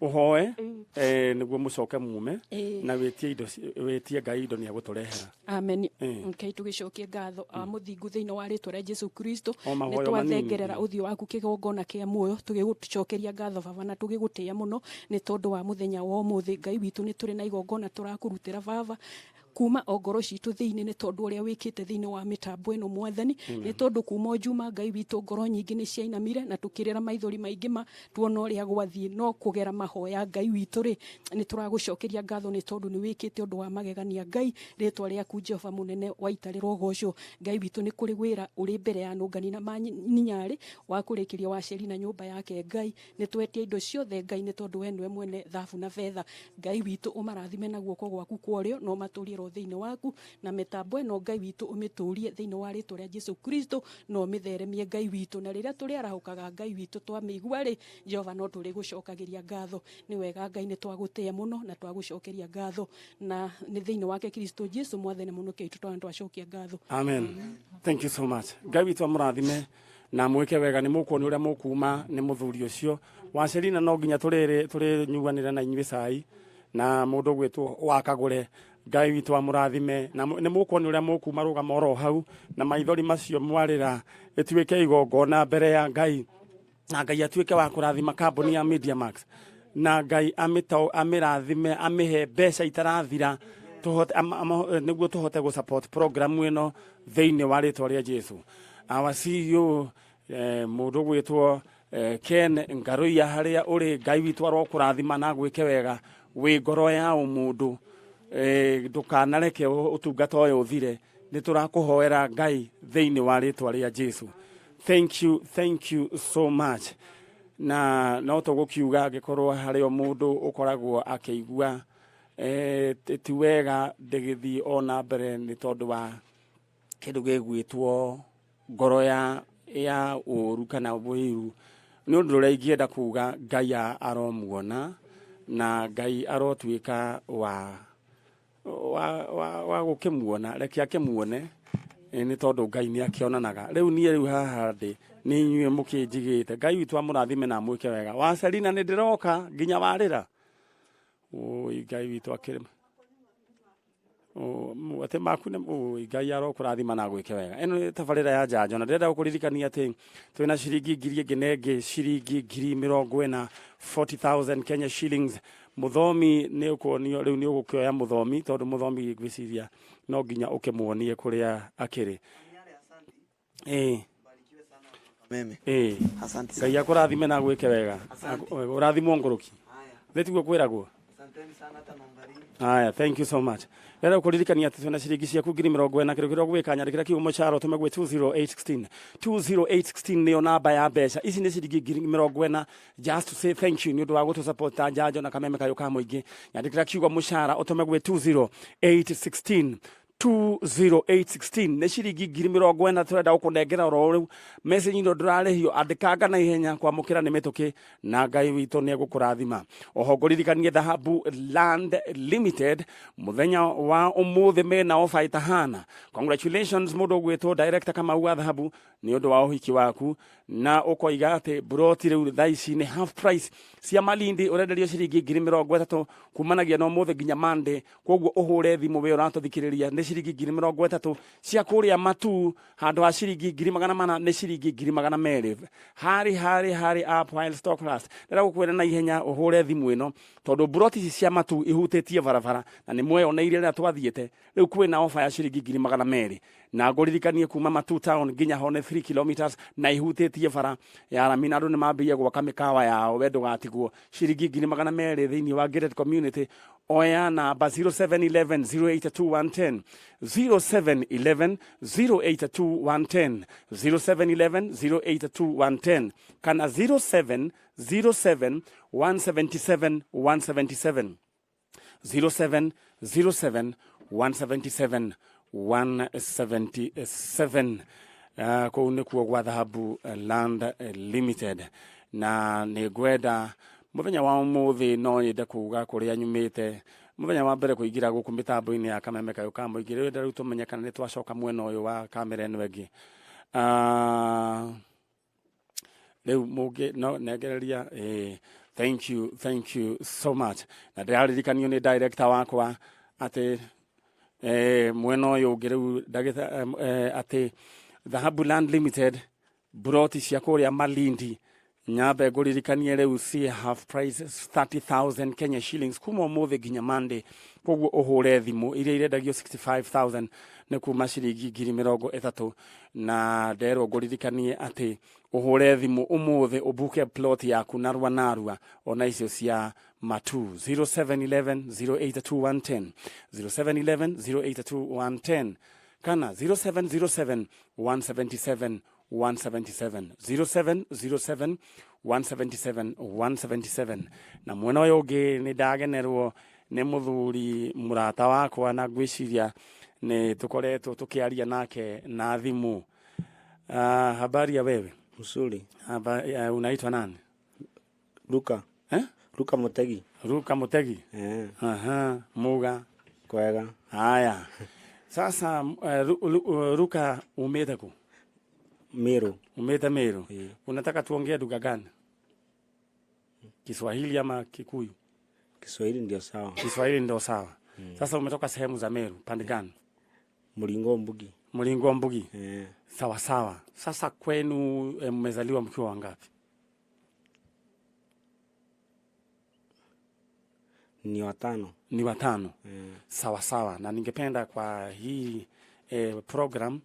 ũhoe, nĩguo mũcoke mume na wĩtie indo wĩtie Ngai indo nĩ agũtũrehera. Amen. Ĩĩ. Ngai, tũgĩcokie ngatho a mũthingu thĩinĩ wa rĩtwa rĩa Jesu Kristo. O Nĩ mahoyo twathengerera manini. ũthiũ waku kĩgongona kĩa muoyo, tũgĩgũcokeria ngatho, Baba, na tũgĩgũtĩĩa mũno nĩ tondũ wa mũthenya wa ũmũthĩ. Ngai witũ, nĩ tũrĩ na igongona tũrakũrutĩra, Baba, kuma o ngoro citũ thĩinĩ, nĩ tondũ ũrĩa wĩkĩte thĩinĩ wa mĩtambo ĩno, Mwathani. Nĩ tondũ kuma o Juma, Ngai witũ, ngoro nyingĩ nĩ ciainamire na tũkĩrĩra maithori maingĩ ma tuona ũrĩa gwathiĩ, no kũgera mahoya, Ngai witũ rĩ, nĩ tũragũcokeria ngatho nĩ tondũ nĩ wĩkĩte ũndũ wa magegania. Ngai, rĩtwa rĩaku Jehova mũnene waitarĩrwo gocwo. Ngai witũ, nĩ kũrĩ wĩra ũrĩ mbere ya Nũngani na Maninyarĩ wa kũrĩkĩria Waceri na nyũmba yake. Ngai, nĩ twetia indo ciothe, Ngai, nĩ tondũ we nĩwe mwene thabu na betha. Ngai witũ, ũmarathime na guoko gwaku kwa ũrĩo na ũmatũrie ro thĩinĩ waku, na mĩtambo ĩno, Ngai witũ, ũmĩtũrie thĩinĩ wa rĩtwa rĩa Jesu Kristo na ũmĩtheremie, Ngai witũ. Na rĩrĩa tũrĩarahũkaga, Ngai witũ, twamĩigua rĩ, Jehova, no tũrĩgũcokagĩria ngatho. Nĩ wega, Ngai, nĩ twagũtĩĩa mũno na twagũcokeria ngatho, na nĩ thĩinĩ wake Kristo Jesu Mwathani mũno witũ twana twacokia ngatho. Amen. Thank you so much. Ngai witũ amũrathime na mwĩke wega. Nĩ mũkuona ũrĩa mũkuma nĩ mũthuri ũcio Wacerina. No nginya tũrĩrĩ tũrĩnyuanĩra na inyuĩ cai na mũndũ ũgwĩtwo Wakagũre. Ngai witũ amũrathime na nĩ mũkuona ũrĩa mũkuma. Rũgama oro hau na maithori macio mwarĩra ĩtuĩke igongona mbere ya Ngai, na Ngai atuĩke wa kũrathima kambuni ya Media Max, na Ngai amĩrathime, amĩhe mbeca itarathira, tũhote nĩguo tũhote gũ support program ĩno thĩinĩ wa rĩtwa rĩa Jesu. Our CEO, mũndũ ũgwĩtwo Ken Ngaruiya, harĩa ũrĩ, Ngai witũ arokũrathima na gwĩke wega. Wĩ ngoro ya ũmũndũ, ndũkanareke ũtungata ũyũ ũthire. Nĩ tũrakũhoera Ngai thĩinĩ wa rĩtwa rĩa Jesu. Thank you, thank you so much. Na no tũgũkiuga angĩkorwo harĩ o mũndũ ũkoragwo akĩigua ti wega ndĩgĩthiĩ o na mbere nĩ tondũ wa kĩndũ gĩgwĩtwo ngoro ya ũru kana wĩiru, nĩ ũndũ ũrĩa ingĩenda kuga, Ngai aromuona na Ngai arotuĩka wa gũkĩmuona. Reke akĩmuone, nĩ tondũ Ngai nĩ akĩonanaga. Rĩu niĩ rĩu haha ndĩ nĩ inyuĩ mũkĩnjigĩte. Ngai witũ amũrathime na amwĩke wega. Wacerina, nĩ ndĩroka nginya warĩra. Ũi, Ngai witũ akĩrĩ atĩ maku nĩ ũi. Ngai arokũrathima na gwĩke wega. Ĩno nĩ tabarĩra ya njanjo, na ndĩrenda gũkũririkania atĩ twĩna ciringi 1,000 ĩngĩ na ĩngĩ, ciringi 40,000, 40,000 Kenya shillings. Mũthomi nĩ ũkuonio rĩu, nĩ ũgũkĩoya mũthomi, tondũ mũthomi ngwĩciria no nginya ũkĩmuonie kũrĩa akĩrĩ. Ĩĩ. Meme. Ĩĩ. Asante sana. Ngai akũrathime na gwĩke wega. Ũrathimwo ngũrũki thĩ, tiguo kwĩragwo. Asanteni sana hata Nongari. Haya, thank you so much. Rĩrĩa ũkũririkania atĩ twĩna ciringi ciaku 40,000. Kĩndũ kĩrĩa ũgwĩka, nyandĩkĩra kiugo mũcara ũtũme gwĩ 20816. 20816 nĩyo namba ya mbeca ici. Nĩ ciringi 40,000, just to say thank you nĩ ũndũ wa gũtũ support ta njanjo na Kameme kayũ ka mũingĩ. Nyandĩkĩra kiugo mũcara ũtũme gwĩ 20816. 20816 nĩ ciringi 40,000 tũrenda gũkũnengera oro rĩu. Message ĩno ndũrarĩhio, andĩkanga na ihenya, kwamũkĩra nĩ mĩtũkĩ, na Ngai witũ nĩ egũkũrathima. Oho ngũririkanie Dhahabu Land Limited mũthenya wa ũmũthĩ mena ofa ĩtahana. Congratulations, mũndũ ũgwĩtwo Director Kamau wa Dhahabu, nĩ ũndũ wa ũhiki waku, na ũkoiga atĩ broti rĩu thaa ici nĩ half price. Cia Malindi ũrenderio ciringi 30,000 kumanagia na ũmũthĩ nginya Monday. Koguo ũhũre thimũ we ũratũthikĩrĩria, nĩ ciringi 30,000. Cia kũrĩa Matu, handũ ha ciringi 400,000 nĩ ciringi 200,000. Harĩ harĩ harĩ up while stock last. Ndĩrenda gũkwĩra na ihenya ũhũre thimũ ĩno, tondũ broti ici cia Matu ihutĩtie barabara na nĩ mweyoneire rĩrĩa twathiĩte. Rĩu kwĩna ofa ya ciringi 200,000. Na ngũririkanie kuma Matu town nginya ho nĩ 3 kilometers na ihutĩtie bara ya rami, na andũ nĩ mambĩrĩirie gwaka mĩkawa yao. We ndũgatigwo. Ciringi 200,000 thĩinĩ wa gated community. Oya namba 0711 082 110, 0711 082 110, 0711 082 110 kana 0707 177 177, 0707 177 177. Kũu nĩkuo gwa Dhahabu Land Limited. Na nĩ ngwenda mũthenya wa ũmũthĩ no nyende kuga kũrĩa nyumĩte mũthenya wa mbere kũingĩra gũkũ mĩtambo-inĩ ya Kameme Kayũ ka Mũingĩ. Rĩu rĩu tũmenye kana nĩ twacoka mwena ũyũ wa kamera ĩno ĩngĩ. Rĩu mũngĩ no nengereria. Thank you, thank you so much. Na ndĩraririkanio nĩ director wakwa atĩ mwena ũyũ ũngĩ rĩu ndagĩta atĩ Dhahabu Land Limited buroti cia kũrĩa Malindi, nyambe ngũririkanie rĩu ci half price, 30,000 Kenya shillings kuma ũmũthĩ nginya Monday. Koguo ũhũre thimũ. Iria irendagio 65,000 nĩ kuma ciringi 30,000. Na nderwo ngũririkanie atĩ ũhũre thimũ ũmũthĩ ũbuke plot yaku narua narua, ona icio cia Matu. 0711 082 110, 0711 082 110 kana 0707 177 177, 0707 177 177. Na mwena ũyũ ũngĩ nĩ ndagenerwo nĩ mũthuri mũrata wakwa, na ngwĩciria nĩ tũkoretwo tũkĩaria nake na thimũ. Habari ya wewe? Mzuri. Unaitwa nani? Luka. Eh? Luka Mutegi. Luka Mutegi. Eh. Aha, muga. Kwega. Haya. Sasa Ruka, umete ku? Meru. Umete Meru. Eh. Unataka tuongee lugha gani? Kiswahili ama Kikuyu? Kiswahili ndio sawa. Kiswahili ndio sawa. Sasa umetoka sehemu za Meru, pande gani? Muringo Mbugi. Mlingo Mbugi. Eh. Sawa sawa. Sasa kwenu mmezaliwa mkiwa wangapi? Ni watano. Ni watano. Eh. Sawa sawa. Na ningependa kwa hii program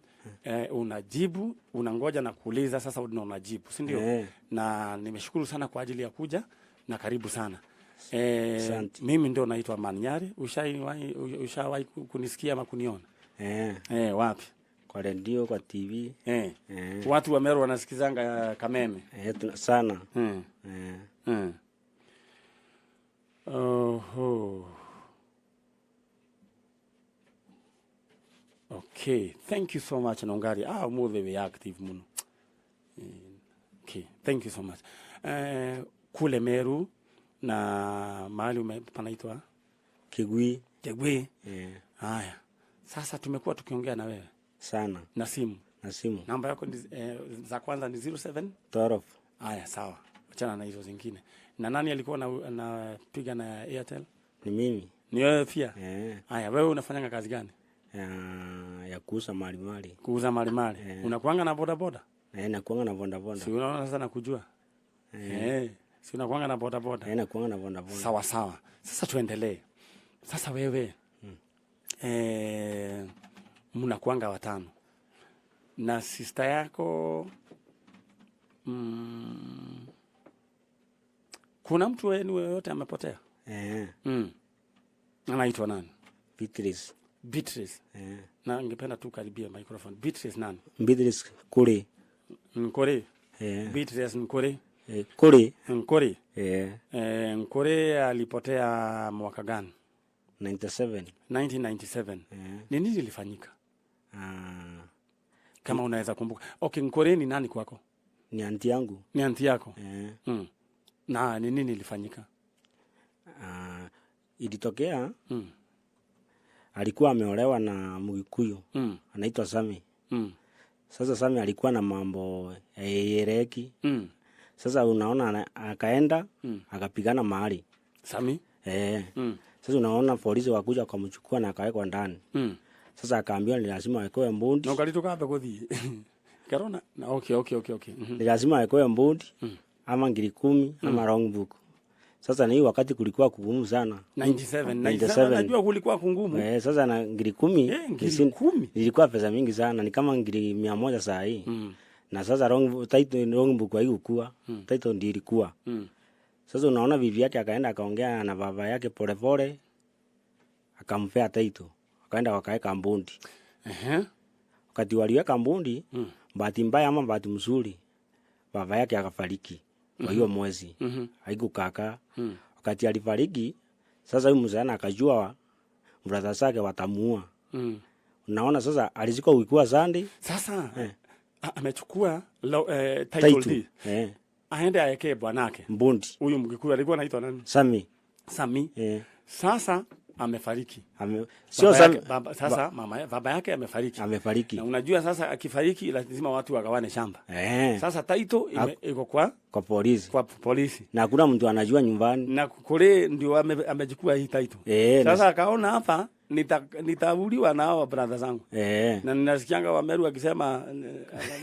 unajibu, unangoja na kuuliza, sasa ndio unajibu, si ndio? Eh. Na nimeshukuru sana kwa ajili ya kuja na karibu sana. Asante. Mimi ndio naitwa Manyari. Ushawahi ushawahi kunisikia ama kuniona? Eh. Wapi? Kwa redio, kwa TV. Eh. Watu wa Meru wanasikizanga Kameme. Eh, sana. Eh. Oho. Okay, thank you so much, Nongari. Ah, umuthi we active muno. Okay, thank you so much. Kule Meru na mahali panaitwa Kigui. Kigui. Eh. Haya. Sasa tumekuwa tukiongea na wewe Sana. na simu. Na simu. Namba yako ni, za kwanza ni 07 12. Haya, sawa. Achana na hizo zingine. Na nani alikuwa napiga na Airtel? Ni mimi. Ni wewe pia? Eh. Haya, wewe unafanyanga kazi gani? Ya kuuza mali mali. Kuuza mali mali. Eh. Unakuanga na boda boda? Eh, nakuanga na boda boda. Si unaona sasa nakujua? Eh. Si unakuanga na boda boda? Eh, nakuanga na boda boda. Sawa sawa. Sasa tuendelee. Sasa wewe mnakuanga watano na sister yako, kuna mtu wenu yoyote amepotea? Eh. Anaitwa nani? Beatrice. Beatrice. Eh. Na ningependa tu karibia microphone. Beatrice nani? Beatrice Kuri. Nkori. Eh. Beatrice Nkori. Eh, Kuri. Nkori. Eh. Nkori alipotea mwaka gani? 97. 1997. Eh. Ni nini ilifanyika? Ah, Kama unaweza kumbuka. Okay, Nkori ni nani kwako? Ni anti yangu. Ni anti yako? Eh. Na ni nini ilifanyika? Ah, ilitokea alikuwa ameolewa na Mgikuyu anaitwa Sami. Sasa Sami alikuwa na mambo yereki. Sasa unaona akaenda akapigana mahali. Sami? Eh. Sasa unaona polisi wakuja wakamchukua na akawekwa ndani. Sasa akaambiwa ni lazima awekewe mbundi. No karitu kambe guthii. Karona. Na okay. Ni lazima awekewe mbundi ama 10,000 ama wrong book. Sasa ni wakati kulikuwa kugumu sana. 97 97 97. Najua kulikuwa kungumu. Sasa na ngiri 10 Ngiri 10 ilikuwa pesa mingi sana, ni kama ngiri 100 saa hii. Na sasa wrong title, wrong book haikuwa. Title ndio ilikuwa. Sasa unaona bibi yake akaenda akaongea na baba yake polepole, akampea title. Akaenda wakaweka mbundi. Wakati waliweka mbundi, bahati mbaya ama bahati mzuri, baba yake akafariki kwa hiyo mwezi. Haikukaka. Wakati alifariki, sasa huyu mzee akajua brother zake watamuua. Unaona sasa alizikwa wiki Sunday. Sasa amechukua title Title. deed. Aende aekee bwanake. Mbundi. Huyu Mgikuyu alikuwa anaitwa nani? Sami. Sami. Sasa amefariki. Sio Baba Sami. yake, baba, sasa mama, baba yake amefariki. Amefariki. Na unajua sasa akifariki lazima watu wagawane shamba. Sasa title iko Kwa polisi. Kwa polisi. Na hakuna mtu anajua nyumbani. Na kule ndio amechukua hii title. Sasa akaona hapa nitauliwa na hawa brother zangu. Na ninasikianga Wameru wakisema,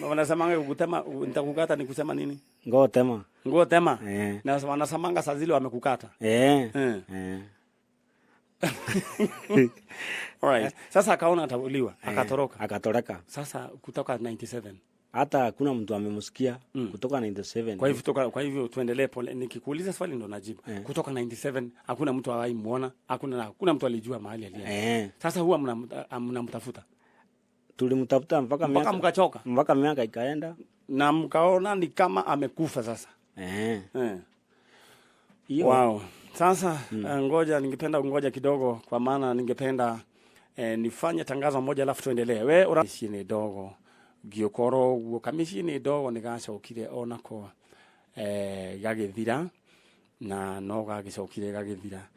wanasemanga kukutema, nitakukata ni kusema nini? Ngoo tema. Ngoo tema. Na wanasemanga saa zile wamekukata. Alright. Sasa akaona atauliwa, akatoroka. Akatoroka. Sasa kutoka 97. Hata hakuna mtu amemsikia kutoka 97. Kwa hivyo kutoka, kwa hivyo tuendelee pole. Nikikuuliza swali ndo najibu. Kutoka 97 hakuna mtu awahi muona, hakuna mtu alijua mahali alienda. Sasa huwa mnamtafuta. Tulimtafuta mpaka Mpaka miaka mkachoka. Mpaka miaka ikaenda. Na mkaona ni kama amekufa sasa. Hiyo. Wow. Sasa, ngoja ningependa ngoja kidogo kwa maana ningependa nifanye tangazo moja alafu tuendelee. We ura mishini dogo giokoro guo kamishini dogo nigacokire onako gagithira na no gagicokire gagithira.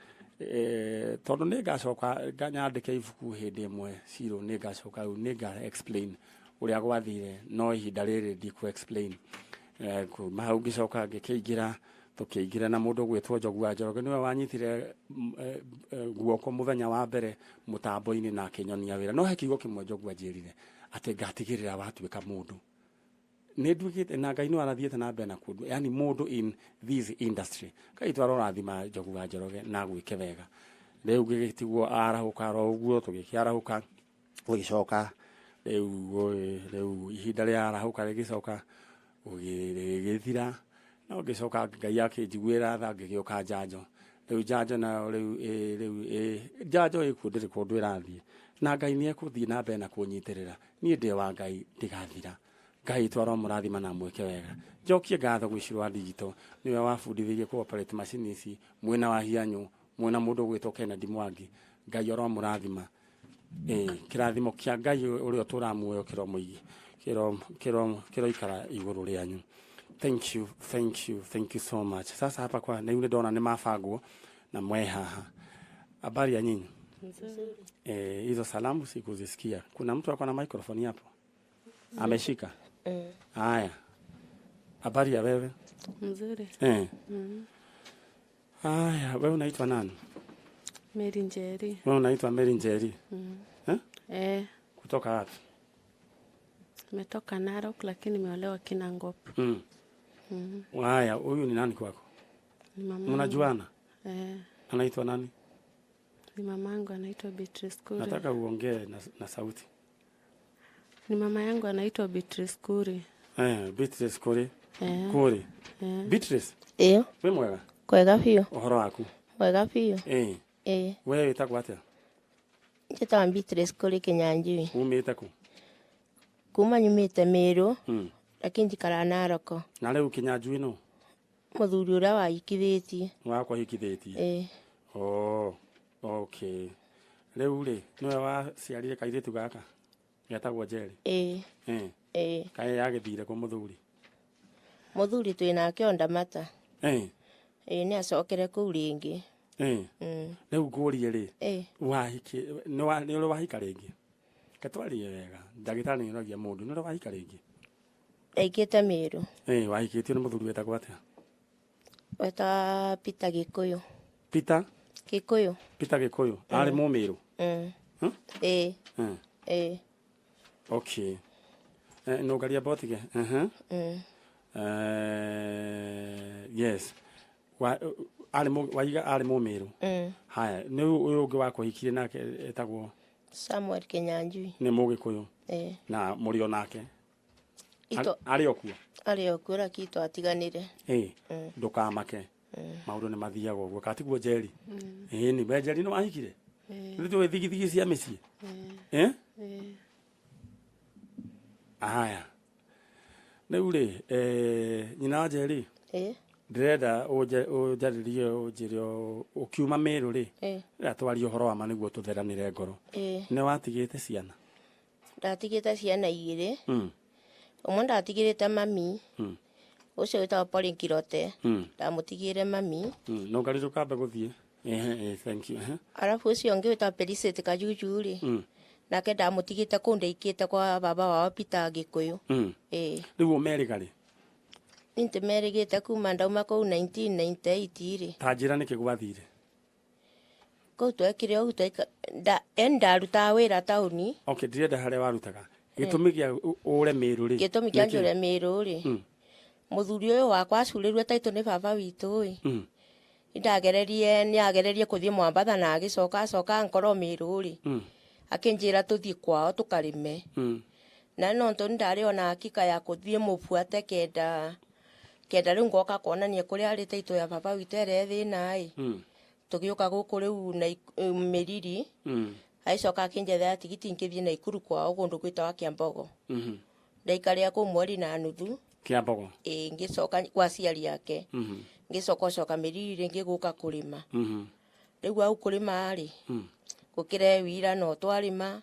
Tondu ningacoka nganyandike ibuku hindi imwe ciro ningacoka riu ninga explain uria gwathire no ihinda riri ndiku explain. Kuma hau ngicoka ngikĩingĩra tũkĩingĩra na mũndũ ũgwĩtwo Njogu wa Njoroge nĩwe wanyitire guoko mũthenya wa mbere mũtambo-inĩ na akĩnyonia wĩra. No he kiugo kĩmwe Njogu anjĩrire atĩ ngatigĩrĩra watuĩka mũndũ. Nĩ nduĩkĩte na Ngai nĩ arathiĩte na mbere na kũndũ, yani mũndũ in this industry. Ngai twara ũrathima Njogu wa Njoroge na gwĩke wega. Rĩu gĩgĩtigwo arahũka ro ũguo, tũgĩkĩarahũka, tũgĩcoka rĩu ihinda rĩa arahũka rĩgĩcoka rĩgĩthira. No ngĩcoka Ngai akĩnjiguĩra tha ngĩgĩũka njanjo. Rĩu njanjo nayo rĩu njanjo ĩkuo ndĩrĩ kũndũ ĩrathiĩ. Na Ngai nĩ ekũthiĩ na mbere na kũnyitĩrĩra. Niĩ ndĩ wa Ngai ndigathira. Ngai twara mũrathima na mwĩke wega. Njokie ngatho gwĩ Shiro wa Digital, nĩwe wabundithirie kũ operate machine ici mwena wa Hianyũ, mwena mũndũ ũgwĩtwo Kennedy Mwangi. Ngai oromũrathima. Kĩrathimo kĩa Ngai ũrĩa ũtũũraga muoyo kĩro mũingĩ, kĩroikara igũrũ rĩanyu. Thank you, thank you, thank you so much. Sasa hapa kwa na yule dona ni mafagwo na mwe haha. Habari ya nyinyi? Nzuri. Hizo salamu sikuzisikia. Kuna mtu ako na microphone hapo? Ameshika? Haya. Habari ya wewe? Nzuri. Haya, wewe unaitwa nani? Mary Njeri. Wewe unaitwa Mary Njeri? Kutoka wapi? Nimetoka Narok lakini nimeolewa Kinangop. Haya, huyu ni nani kwako? Ni mama. Mnajuana? Anaitwa nani? Ni mamangu anaitwa Beatrice Kuri. Nataka uongee na sauti. Ni mama yangu anaitwa Beatrice Kuri. Beatrice Kuri. Kuri. Beatrice? Iyo. Wĩ mwega? Kwega biũ. Ũhoro waku? Mwega biũ. Wewe wĩtagwo atĩa? Njĩtagwo Beatrice Kuri Kinyanjui. Umĩte kũ? Kuma nyumĩte Meru. Lakini njikaraga Narok. Na rĩu Kinyanjui nũ? Mũthuri ũrĩa wahikithĩtie. Wakwahikithĩtie? Oh, okay. Rĩu rĩ, nĩwe waciarire kairĩtu gaka? Getagwo Njeri? Kaĩ yagĩthire kũ mũthuri? Mũthuri twĩ nake o Ndamata. Nĩ acokere kũu rĩngĩ. Rĩu ngũrie rĩ, nĩ ũrĩ wahika rĩngĩ? Ketwarie wega. Ndagĩtarĩ nĩ ũragia mũndũ, nĩ ũrĩ wahika rĩngĩ? Ndaikĩte Meru. Wahikĩtio nĩ mũthuri wetagwo atĩa? Wetagwo Peter Gĩkũyũ. Peter? Gĩkũyũ. Peter Gĩkũyũ. Arĩ Mũmĩrũ? Okay. Nũngaria botige. Yes. Arĩ waiga arĩ Mũmĩrũ. Haya, nĩ ũyũ ũngĩ wakũhikirie nake etagwo? Samuel Kinyanjui. Nĩ Mũgĩkũyũ? Ĩĩ. Na mũrĩ o nake? Arĩ o kuo? Arĩ o kuo, lakini twatiganire. Ĩĩ. Ndũkamake, maũndũ nĩ mathiaga ũguo, katiguo Njeri? Ĩĩ, ni we Njeri nĩ wahikire? Nĩ tũĩ thigithigi cia mĩciĩ. Eh? Aya, rĩu rĩ, nyina wa Njeri, ndĩrenda ũnjarĩrie, ũnjĩre ũkiuma Mĩrũ rĩ, rĩrĩa twaria ũhoro wa ma nĩguo tũtheranĩre ngoro, nĩ watigĩte ciana? Ndatigĩte ciana igĩrĩ. Ũmwe ndatigĩrĩte mami, ũcio wĩtagwo Pauline Kirote. Ndamũtigĩire mami. No ngarĩ ndũkambe gũthiĩ. Ehe, thank you. Ehe. Arabu ũcio ũngĩ wĩtagwo Felicity Kajuju rĩ, nake ndamũtigĩte kũu ndaikĩte kwa baba wao Peter Gĩkũyũ. Ĩĩ. Rĩu ũmerĩga rĩ? Nĩ kuma ndauma kũu 1998 rĩ. Ta njĩra nĩkĩ gwathire. Kũu twekire ũguo, yani ndarutaga wĩra taũni. Okay, ndirenda harĩa warutaga. Gĩtũmi gĩa ũre Mĩrũ rĩ? Gĩtũmi kĩa nĩkĩ? Njũre Mĩrũ rĩ, mũthuri ũyũ wakwa acurĩrue taitũ nĩ baba witũ ĩ. Ndagererie, nĩ agererie kũthiĩ Mwambatha na agĩcoka acoka nkorwo Mĩrũ rĩ, akĩnjĩra tũthiĩ kwao tũkarĩme. Na no tondũ ndarĩ ona hakika ya kũthiĩ mũbuate kenda kenda rĩu ngoka kuonania kũrĩa arĩ taitũ ya baba witũ ĩrĩa ĩ thĩna ĩ. Tũgĩũka gũkũ rĩu na Mĩriri. Agĩcoka akĩnjethera tigiti ngĩthiĩ Naikuru kwao kũndũ gwĩtawa Kĩambogo. Ndaikarĩa kũu mweri na nuthu. Kĩambogo? Ĩ, ngĩcoka kwa aciari ake. Ngĩcoka ũcoka Mĩriri rĩngĩ gũka kũrĩma. Rĩu hau kũrĩma rĩ, gũkĩre wira no twarĩma,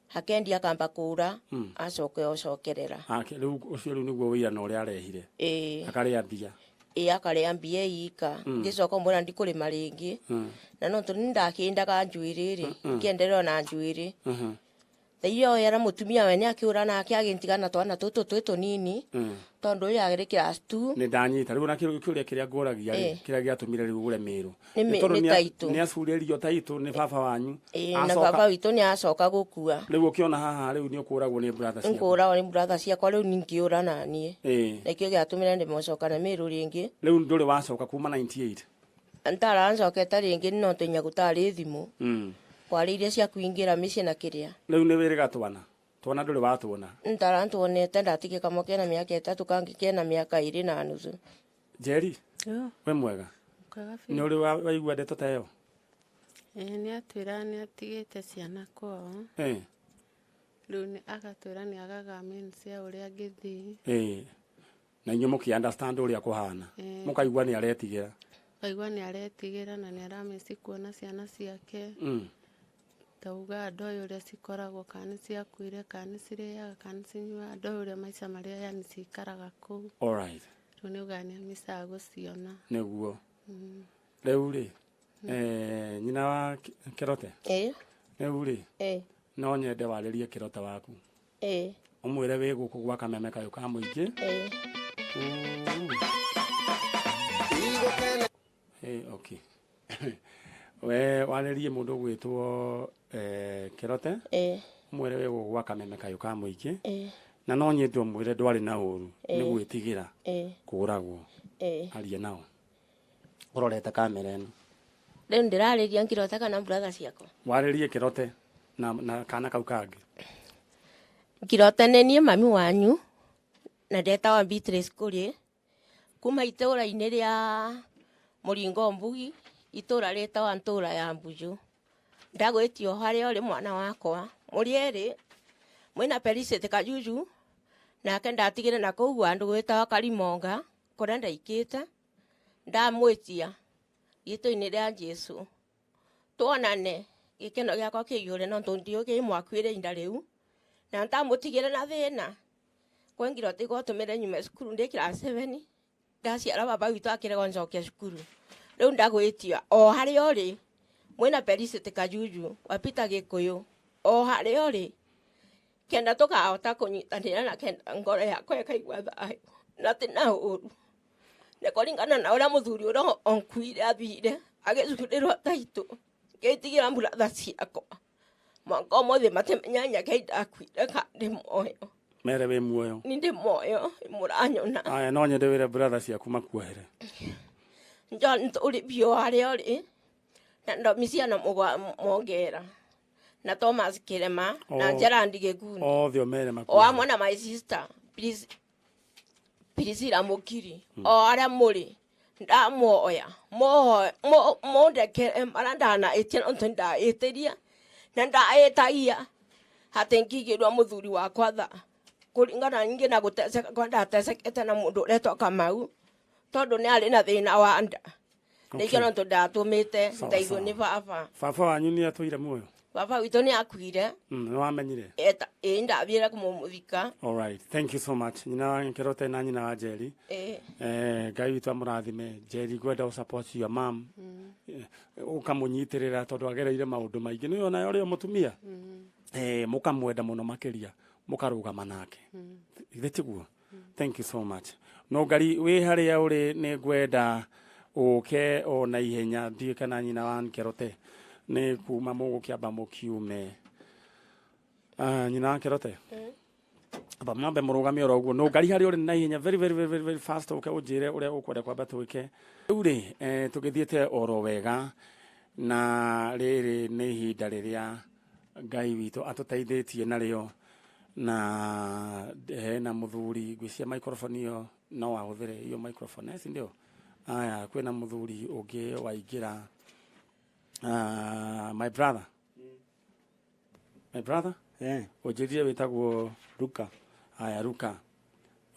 hakendia akamba kũra, acoke ocokerera. Ake rĩu ũcio rĩu nĩguo wĩira na ũrĩa arehire? Ĩĩ. Akarĩa mbia? Ĩ, akarĩa mbia ika. Ngĩcoka mwĩra ndikũrĩma rĩngĩ. Na no tondũ nĩndakĩndaga njuĩrĩ rĩ, ngĩendereo na njuĩrĩ. Thaira o era mũtumia we nĩ akĩũra nake agĩntiga na twana tũtũ twĩ tũnini, tondũ ũyũ arĩ class 2. Nĩ ndanyita rĩu na kĩũria kĩrĩa ngũragia rĩ, kĩrĩa gĩatũmire rĩu ũre Mĩrũ? Nĩ Nĩ tondũ nĩ taitũ. Nĩ acurĩrio taitũ nĩ baba wanyu? Ĩ, na baba witũ nĩ acoka gũkua. Rĩu ũkĩona haha rĩu nĩ ũkũragwo nĩ brother ciaku? Ngũragwo nĩ brother ciakwa, rĩu ningĩũra naniĩ. Na ikĩo gĩatũmire ndĩmocoka na Mĩrũ rĩngĩ. Rĩu ndũrĩ wacoka kuma 98? Ntaranjokete rĩngĩ, no tũnya gũtarĩ thimũ. Kwarĩ iria cia kũingĩra mĩciĩ na kĩrĩa. Rĩu nĩ wĩrĩga twana twana ndũrĩ watuona? Ntarantuonete, ndatige kamwe kena mĩaka 3, kangĩ kena mĩaka 2.5. Njeri, we mwega? Kwega biũ. Nĩ ũrĩ waigua ndeto ta ĩyo? Ĩĩ, nĩ atwĩra nĩ atigĩte ciana kwao. Rĩu nĩ agatwĩra nĩ agaga means ya ũrĩa angĩthiĩ. Ĩ, na inyuĩ mũkĩ understand ũrĩa kũhana? Ĩĩ. Mũkaigua nĩ aretigĩra? Kaigua nĩ aretigĩra na nĩ aramĩci kuona ciana ciake. Tauga ndoĩ ũrĩa cikoragwo, kana nĩ ciakuire, kana nĩ cirĩaga, kana nĩ cinyuaga, ndoĩ ũrĩa maica marĩa yani cikaraga kũu. Alright. Rĩu nĩ ugaga nĩ amicaga gũciona. Nĩguo. Rĩu rĩ, nyina wa Kĩrote, Ĩ. rĩu rĩ, Ĩ. no nyende warĩrie Kĩrote waku, Ĩ. ũmwĩre wĩ gũkũ gwa kameme kayũ ka mũingĩ. Ĩ. Okay, we warĩrie mũndũ ũgwĩtwo Kĩrote, Ĩ. ũmwĩre wĩ gũkũ gwa kameme kayũ ka mũingĩ, Ĩ. na no nyende ũmwĩre ndwarĩ na ũru, nĩ gwĩtigĩra Ĩ. kũragwo. Ĩ. Aria nao ũrorete kamera ĩno. Rĩu ndĩrarĩria ngirota kana brother ciakwa? Warĩrie Kĩrote na kana kau kangĩ. Ngirota, nĩ niĩ mami wanyu na ndetawa Beatrice Kurie kuma itũũra-inĩ rĩa Mũringo Mbugi, itũũra rĩtawa ntũũra ya Mbuju. Ndagwĩtio harĩa ũrĩ mwana wakwa, mũrĩ erĩ mwĩna Felicity Kajuju, nake ndatigire na kũu andũ gwĩtawa Karimonga kũrĩa ndaikĩte. Ndamwĩtia gĩtũ-inĩ rĩa Jesu tuonane, gĩkeno gĩakwa kĩiyũre, no tondũ ndiũĩ mwakuire inda rĩu na ntamũtigire na thĩna. Kwengiro tigwatũmire nyume cukuru ndĩ class 7, ndaciara baba witũ akĩrega njokia cukuru. Rĩu ndagwĩtia o harĩa ũrĩ mwĩna Felicity Kajuju wa Peter Gĩkũyũ, o harĩa ũrĩ, kenda tũkahota kũnyitanĩra na kenda ngoro yakwa ĩkaigua thayũ na ti na ũru, nĩ kũringana na ũrĩa mũthuri ũrĩa onkuire athire agĩcurĩrwo taitũ, ngĩtigĩra mburatha ciakwa mwaka ũmũthĩ matimenya nyake ndakuire kana ndĩ muoyo. Mere wĩ muoyo. Ni ndĩ muoyo, mũranyona. Aya, no nyende wĩre brother ciaku makuohere. John uri bio aria uri na Domiciano Mwongera na Thomas Kirema na Gerard Gikundi othe omere o amwe na my sister please Priscilla Mukiri o aria muri ndamuoya mondekere maria ndanaĩtie nontu ndaĩtĩria na ndaĩtagia atĩ ngigĩrwo mũthuri wakwa tha kũringana ningĩ na gũteceka kwa ndatecekete na mũndũ ũretwo Kamau tondũ nĩ arĩ na thĩna wa nda nĩkĩo nontu ndatũmĩte ndeithio nĩ baba. Baba wanyu nĩ atũire muoyo? Baba witũ nĩ akuire. Nĩ wamenyire? Ĩĩ ndathiire kũmũthika. All right, thank you so much. Nyina wa Nkerote na nyina wa Njeri. Ngai witũ amũrathime. Njeri ngwenda ũ support your mom. Ũkamũnyitĩrĩra tondũ agereire maũndũ maingĩ. Nĩ ona ũrĩa mũtumia. Mũkamwenda mũno makĩria, mũkarũgama nake. Githĩ tiguo? Thank you so much. No ngari wĩ harĩa ũrĩ nĩ ngwenda ũke o na ihenya ndiũĩ kana nyina wa Nkerote nĩ kuma mũgũkĩamba mũkiume. Nyina wa Nkerote amba mwambe mũrũgame oro ũguo no ngari harĩa ũrĩ na ihenya very very very very fast ũke ũnjĩre ũrĩa ũkwenda kwamba twĩke. Rĩu rĩ tũgĩthiĩte oro wega na rĩrĩ nĩ ihinda rĩrĩa Ngai witũ atũteithĩtie narĩo na hena mũthuri ngwĩciria microphone ĩyo no ahũthĩre iyo microphone si ndio? Aya kwĩna mũthuri ũngĩ waingĩra. My brother. My brother? Ũnjĩrire wĩtagwo Ruka. Aya Ruka.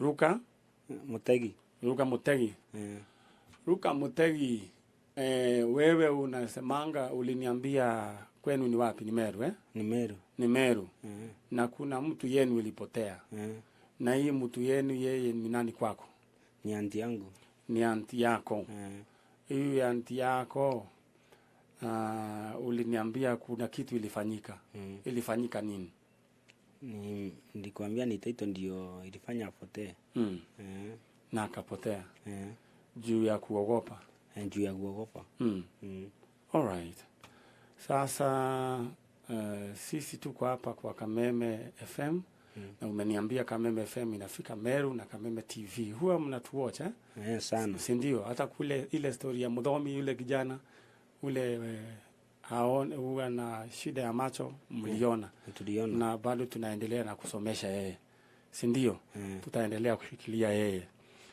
Ruka Mutegi. Ruka Mutegi. Ruka Mutegi, wewe unasemanga uliniambia kwenu ni wapi? Ni Meru eh? Ni Meru. Ni Meru. Na kuna mtu yenu ilipotea. Na hii mtu yenu yeye ni nani kwako? Ni anti yangu. Ni anti yako. Hii anti yako uliniambia kuna kitu ilifanyika. Ilifanyika nini? Nilikwambia ni title ndio ilifanya apotee. Na akapotea. Juu ya kuogopa. Juu ya kuogopa. All right. Sasa sisi tuko hapa kwa Kameme FM. Na umeniambia Kameme FM inafika Meru na Kameme TV. Huwa mnatuwatch eh? Sana. Si ndio? Hata kule ile story ya Mudhomi yule kijana ule aone huwa na shida ya macho mliona. Tuliona. Na bado tunaendelea na kusomesha yeye. Si ndio? Tutaendelea kushikilia yeye.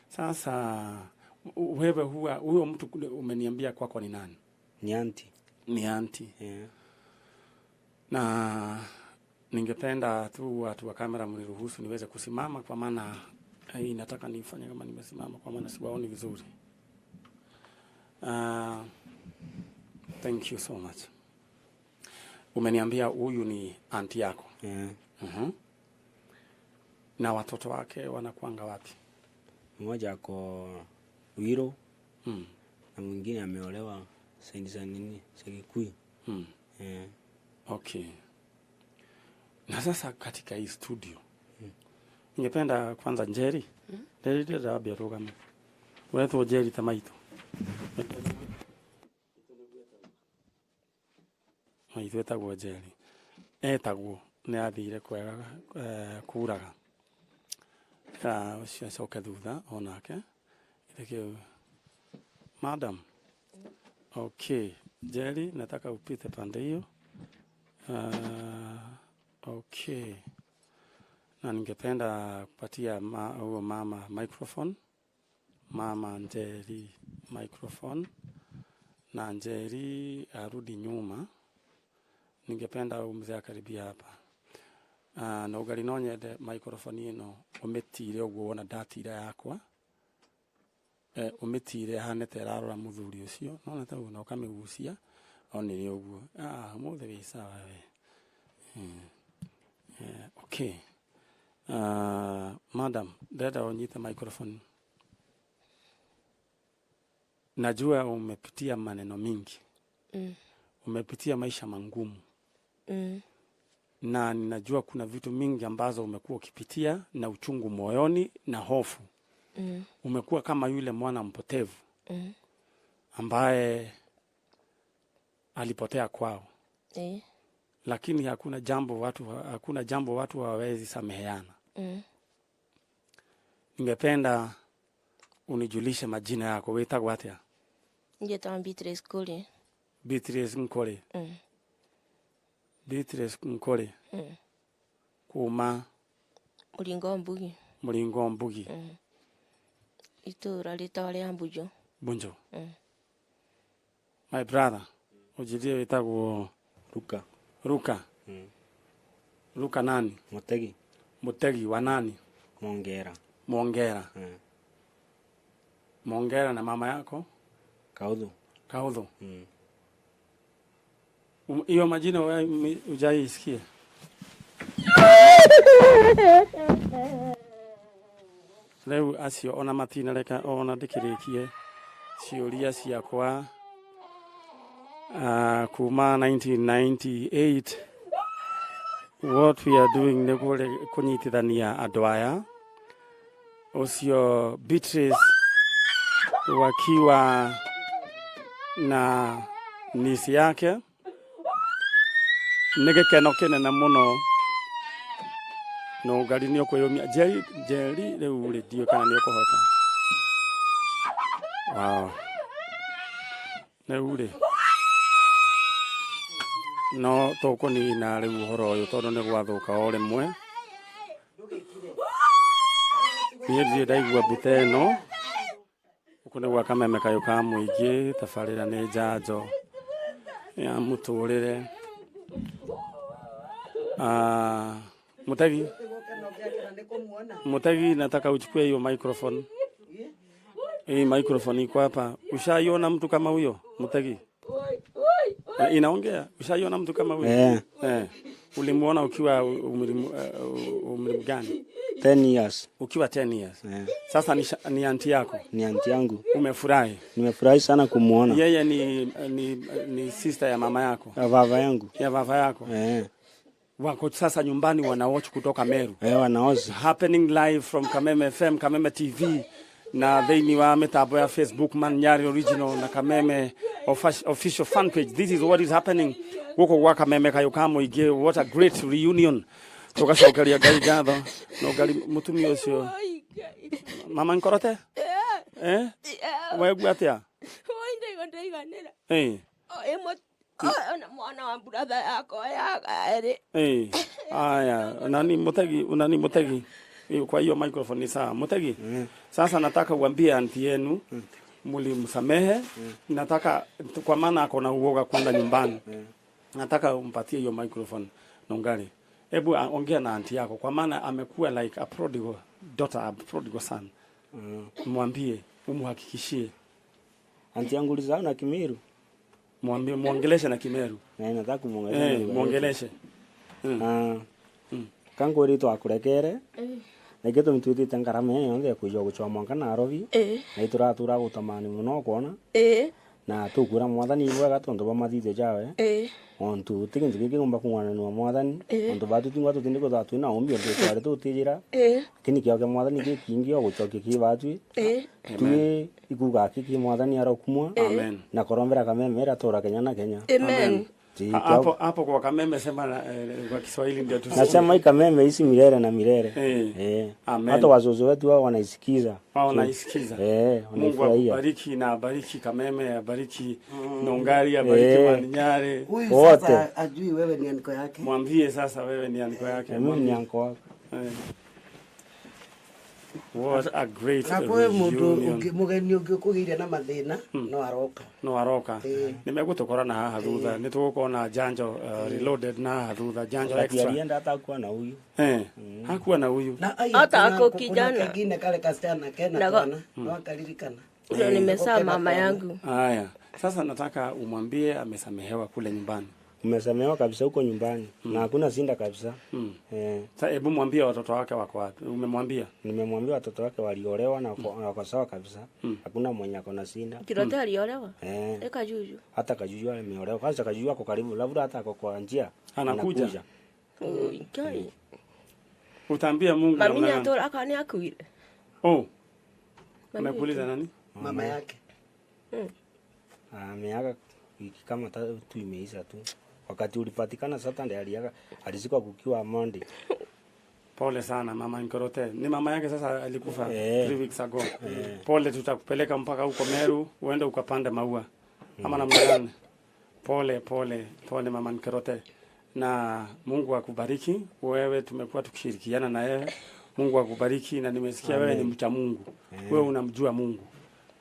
Sasa wewe huwa huyo mtu umeniambia kwako ni nani? Ni anti. Ni anti. Na ningependa tu watu wa kamera mniruhusu niweze kusimama kwa maana inataka nifanye kama nimesimama kwa maana siwaoni vizuri. Thank you so much. Umeniambia huyu ni anti yako. Na watoto wake wanakuanga wapi? Mmoja ako Wiro. Na mwingine ameolewa saidi za nini? Za Kikuyu. Okay. Na sasa katika hii studio ningependa kwanza Njeri. Njeri ndio ndambia rugame. Wetwo Njeri ta maitũ. Maitũ etagwo Njeri. Etagwo nĩ athire kwega kuraga. Ũcio acoke thutha onake. Githĩ Madam. Okay, Njeri nataka upite pande hiyo. Okay. Na ningependa kupatia huyo mama microphone. Mama Njeri microphone. Na Njeri arudi nyuma. Ningependa umzee akaribia hapa. Na ugali no nyende microphone ino umitire uguo wona ndatira yakwa. Umitire hane ta ĩrarora mũthuri ũcio. Nona ta ũguo na ũkamĩgucia. Onire ũguo. Mũthĩ wĩ sawa we. Okay. Madam, ndenda unyite microphone. Najua umepitia maneno mingi. Umepitia maisha mangumu. Na ninajua kuna vitu mingi ambazo umekuwa ukipitia na uchungu moyoni na hofu. Umekuwa kama yule mwana mpotevu ambaye alipotea kwao. Lakini hakuna jambo watu hawawezi sameheana. Ningependa unijulishe majina yako. Wetagwo atia? Njĩtagwo Beatrice Kũrĩ. Beatrice Nkũrĩ. Beatrice Nkũrĩ. Kuma Mũringo Mbugi. Mũringo Mbugi. Itũra rĩtagwo rĩa Mbunjo. Bunjo. My brother, ũnjĩrie wĩtagwo Ruka. Ruka. Ruka nani? Mutegi. Mutegi wa nani? Mongera. Mongera. Mongera na mama yako? Kauthu. Kauthu. Hiyo majina wewe hujaisikia? Rĩu acio ona matinareka ona ndĩkĩrĩkie ciũria ciakwa kuma 1998. What we are doing nĩ kũnyitithania andũ aya, ũcio Beatrice wakiwa na nisi yake. Nĩ gĩkeno kĩnene mũno no ngari nĩ ũkwĩyũmia. Njeri, Njeri rĩu rĩ ndiũĩ kana nĩ ũkũhota. Wow. Rĩu rĩ no tũkũnina rĩu ũhoro ũyũ tondũ nĩ gwathũka o rĩmwe. Niĩ ndirĩ ndaigua mbuta ĩno. Gũkũ nĩ gwa Kameme kayũ ka mũingĩ, tabarĩra nĩ njanjo ya mũtũrĩre. Mutegi, Mutegi, nataka uchukue hiyo microphone. Hii microphone iko hapa. Ushaiona mtu kama huyo Mutegi? Inaongea. Ushaiona mtu kama huyo? Ulimuona ukiwa umri gani? 10 years. Ukiwa 10 years. Sasa ni anti yako? Ni anti yangu. Umefurahi? Nimefurahi sana kumuona. Yeye ni sister ya mama yako? Ya baba yangu. Ya baba yako? Wako sasa nyumbani wanawatch kutoka Meru. Wanaozi. Happening live from Kameme FM, Kameme TV na thĩinĩ wa mĩtambo ya Facebook Man Nyari Original na Kameme official fan page. This is what is happening gũkũ gwa Kameme kayũ ka mũingĩ. What a great reunion. Tũgacokeria Ngai ngatho. No Ngai mũtumia ũcio. Mama Nkorote? Wegua atĩa? Oi, ndaigua ndaiganĩra. Ona mwana wa brother yakwa ya kerĩ. Aya, nani Mutegi, nani Mutegi? Kwa hiyo microphone ni sawa. Mutegi. Sasa nataka uambie anti yenu mulimsamehe. Nataka kwa maana ako na uoga kwenda nyumbani. Nataka umpatie hiyo microphone Nongari. Hebu ongea na anti yako kwa maana amekuwa like a prodigal daughter, a prodigal son. Mwambie, umhakikishie. Anti yangu ulizaa na Kimiru. Mwambie, muongeleshe na Kimeru. Nataka kumuongelesha. Muongeleshe. Kango rito akurekere. Na gĩtũmi twĩtĩte ngarama ĩyo yothe kũiywo gũchwa mwanka Nairobi. Na itũratura gũtamani mũno kuona. Na tũkwĩra mwathani wega tondũ bamathithie jawe. Ontu ti kĩndũ gĩkĩgomba kũng'ananua mwathani. Ontu batutingwa tũtindi kwithira twĩna ũmbi ontu twarĩ tũtijĩra. Lakini kĩo kĩa mwathani gĩ kĩingĩ o gũcokia kĩ batwi. Twĩ ikuga kĩ kĩ mwathani arokumwa. Amen. Na korombera Kameme ĩratũra Kenya na Kenya. Amen. Hapo hapo kwa Kameme sema kwa Kiswahili ndio tusikie. Nasema hii Kameme isi milele na milele. Amen. Hata wazazi wetu wao wanaisikiza. Wao wanaisikiza. Mungu akubariki na abariki Kameme, abariki Nongari, abariki Maninyare. Huyu sasa ajui wewe ni anko yake. Mwambie sasa wewe ni anko yake. Mimi ni anko wako. What a great reunion. Mugeni ũngĩ ũkũgĩire na mathĩna no aroka. No aroka. Nĩ megũtũkora na haha thutha. Nĩ tũgũkorwo na Janjo reloaded na haha thutha Janjo extra. Alienda hata hakuwa na huyu. Hakuwa na huyu. Hata ako kijana. Kingine kale kasichana kena kwana. No akaririkana. Ndio nimesaa mama yangu. Haya. Sasa nataka umwambie amesamehewa kule nyumbani. Umesamehewa kabisa huko nyumbani. Na hakuna sinda kabisa. Sasa hebu mwambie watoto wake wako wapi? Umemwambia? Nimemwambia watoto wake waliolewa na wako sawa kabisa. Hakuna mwenye ako na sinda. Kirote aliolewa? Kajuju. Hata Kajuju ameolewa. Kwanza Kajuju ako karibu, labda hata ako kwa njia. Anakuja. Utaambia Mungu namna gani? Mami atora akani akuire. Oh. Amekuuliza nani? Mama yake. Ameaga wiki kama tatu imeisha tu. Wakati ulipatikana Saturday aliaga, alizikwa kukiwa Monday. Pole sana mama Nkorote. Ni mama yake sasa alikufa Eh. 3 weeks ago. Pole, tutakupeleka mpaka huko Meru uende ukapande maua. Ama namna gani? Pole pole pole mama Nkorote. Na Mungu akubariki. Wewe tumekuwa tukishirikiana na wewe. Mungu akubariki na nimesikia wewe ni mcha Mungu. Wewe unamjua Mungu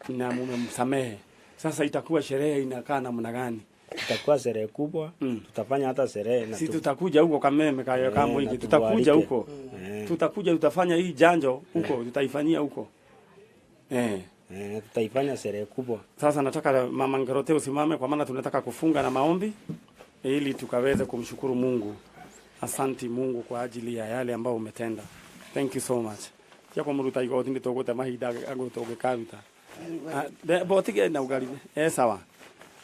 na mumemsamehe. Sasa itakuwa sherehe inakaa namna gani? Itakuwa sherehe kubwa. Tutafanya hata sherehe na Si tutakuja huko Kameme kayo Eh, kama hiki na tutakuja tuwaalike. huko. Eh. Tutakuja tutafanya hii janjo huko, tutaifanyia huko. Eh. Eh, tutaifanya sherehe kubwa. Sasa nataka mama Ngorote usimame kwa maana tunataka kufunga na maombi ili tukaweze kumshukuru Mungu. Asanti Mungu kwa ajili ya yale ambayo umetenda. Thank you so much. Tia kumuruta igoti nĩ tũgũte mahinda tũngĩkaruta. Botige na ugali. Eh, sawa.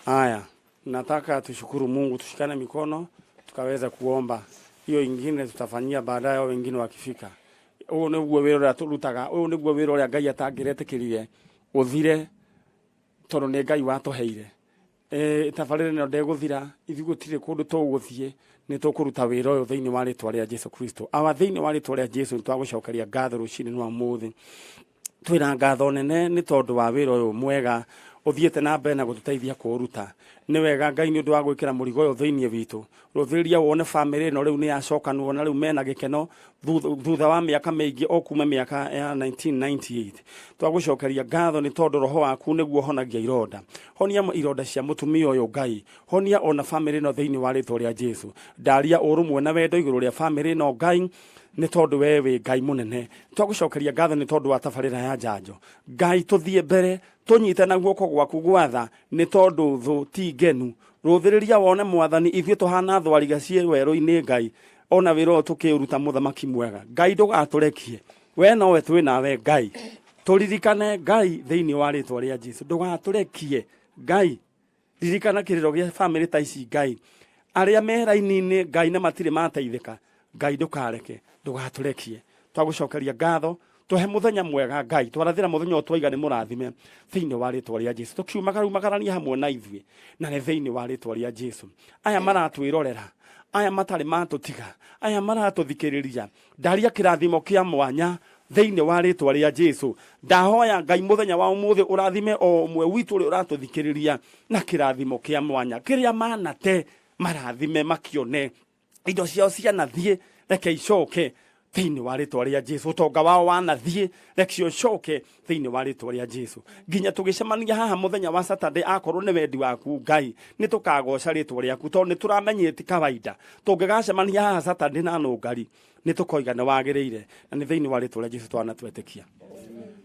Haya, nataka tushukuru Mungu, tushikane mikono tukaweza kuomba. Hiyo ingine tutafanyia baadaye, au wengine wakifika. Ũyũ nĩguo wĩra ũrĩa tũrutaga, ũyũ nĩguo wĩra ũrĩa Ngai atangĩretĩkĩrire ũthire tondũ nĩ Ngai watũheire. E, tabarĩra ĩno ndĩgũthira, ithuĩ gũtirĩ kũndũ tũgũthiĩ, nĩ tũkũruta wĩra ũyũ thĩinĩ wa rĩtwa rĩa Jesu Kristo. Awa, thĩinĩ wa rĩtwa rĩa Jesu nĩ twagũcokeria ngatho rũcinĩ rwa ũmũthĩ. Twĩna ngatho nene nĩ tondũ wa wĩra ũyũ mwega ũthiĩte na mbere na gũtũteithia kũũruta. Nĩ wega Ngai nĩ ũndũ wa gwĩkĩra mũrigo ũyũ thĩinĩ witũ. Rũthĩrĩria wone bamĩrĩ ĩno rĩu nĩ yacokanwo na rĩu mena gĩkeno thutha wa mĩaka mĩingĩ o kuma mĩaka ya 1998. Twagũcokeria ngatho nĩ tondũ roho waku nĩguo ũhonagia ironda. Honia ironda cia mũtumia ũyũ Ngai. Honia ona bamĩrĩ ĩno thĩinĩ wa rĩtwa rĩa Jesu. Ndaria ũrũmwe na wendo igũrũ rĩa bamĩrĩ ĩno Ngai, nĩ tondũ we wĩ Ngai mũnene. Twagũcokeria ngatho nĩ tondũ wa tabarĩra ya njanjo. Ngai tũthiĩ mbere tũnyite na guoko gwaku gwatha nĩ tondũ thũ ti ngenu. Rũthĩrĩria wone mwathani ithuĩ tũhana thwariga ciĩ werũ-inĩ Ngai, ona wĩra ũyũ tũkĩũruta mũthamaki mwega. Ngai ndũgatũrekie, we nowe twĩ nawe Ngai. Tũririkane Ngai thĩinĩ wa rĩtwa rĩa Jesu, ndũgatũrekie Ngai. Ririkana kĩrĩro gĩa bamĩrĩ ta ici Ngai, arĩa me raini-inĩ Ngai na matirĩ mateithĩka. Ngai ndũkareke, ndũgatũrekie. Twagũcokeria ngatho, tũhe mũthenya mwega Ngai, twarathĩra mũthenya ũyũ twaiga nĩ mũrathime thĩinĩ wa rĩtwa rĩa Jesu. Tũkiumagarumagarania hamwe na ithuĩ na nĩ thĩinĩ wa rĩtwa rĩa Jesu. Aya maratwĩrorera, aya matarĩ matũtiga, aya maratũthikĩrĩria, ndaria kĩrathimo kĩa mwanya thĩinĩ wa rĩtwa rĩa Jesu. Ndahoya Ngai mũthenya wa ũmũthĩ ũrathime o ũmwe witũ ũrĩa ũratũthikĩrĩria na kĩrathimo kĩa mwanya kĩrĩa manate marathime makione indo ciao cianathiĩ, reke icoke thĩinĩ wa rĩtwa rĩa Jesu. Ũtonga wao wanathiĩ, reke ũcoke thĩinĩ wa rĩtwa rĩa Jesu. Nginya tũgĩcemania haha mũthenya wa Saturday, akorwo nĩ wendi waku Ngai, nĩ tũkagoca rĩtwa rĩaku tondũ nĩ tũramenyire ti kawaida. Tũngĩgacemania haha Saturday na nũngari, nĩ tũkoiga nĩ wagĩrĩire, na nĩ thĩinĩ wa rĩtwa rĩa Jesu twanatwetĩkia.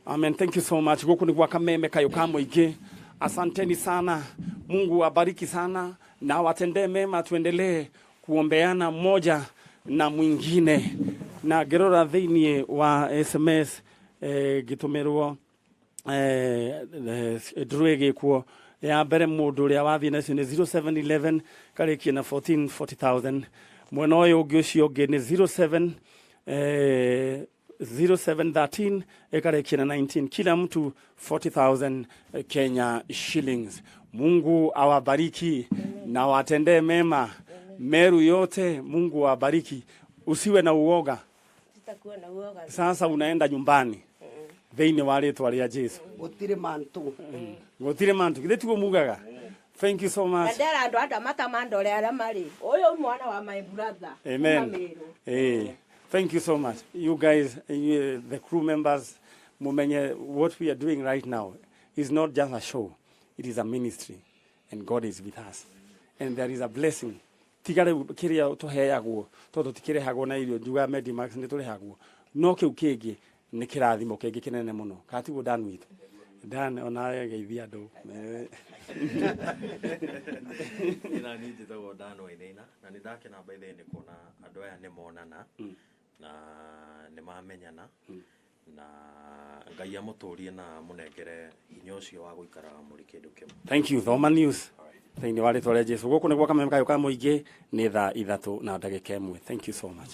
Amen. Thank you so much. Gũkũ nĩ gwa Kameme kayũ ka mũingĩ. Asanteni sana. Mungu awabariki sana na awatendee mema. Tuendelee kuombeana mmoja na mwingine. Na ngĩrora thĩinĩ wa SMS ngĩtũmĩrwo ndũrũ ĩgĩkwo ya mbere mũndũ ũrĩa wathiĩ nacio nĩ 0711 karĩkie na 14 40,000. Mwena ũyũ ũngĩ ũcio ũngĩ nĩ 07 0713 ĩkarĩkia na 19, kila mtu 40,000 Kenya shillings. Mungu awabariki na watendee mema. Meru yote Mungu awabariki. Usiwe na uoga. Sitakuwa na uoga. Sasa unaenda nyumbani thĩinĩ wa rĩtwa rĩa Jesu. Gũtirĩ mantu. Gũtirĩ mantu. Githĩ tiguo mugaga? Thank you so much. Ndera andũ anda matamandore arĩa marĩ. Ũyũ mwana wa my brother. Amen. Kuma Meru. Thank you so much. You guys, you, the crew members, mumenye what we are doing right now is not just a show. It is a ministry. And God is with us. And there is a blessing. Tiga rĩu kĩrĩa tũheagwo tondũ tikĩrehagwo na irio njuga Medimax nĩ tũrehagwo, no kĩu kĩngĩ nĩ kĩrathimo kĩngĩ kĩnene mũno. Kana tiguo Dan witũ? Dan onawe geithia andũ. Ina niĩ njĩtagwo Dan Wainaina na nĩ ndakena by the way nĩ kuona andũ aya nĩ monana na nĩ mamenyana na Ngai amũtũrie na amũnengere hinya ũcio wa gũikara mũrĩ kĩndũ kĩmwe. Thank you. Thoma news thĩinĩ wa rĩtwa rĩa Jesu. Gũkũ nĩ gwa Kameme kayũ ka mũingĩ, nĩ thaa 3:01. Thank you so much.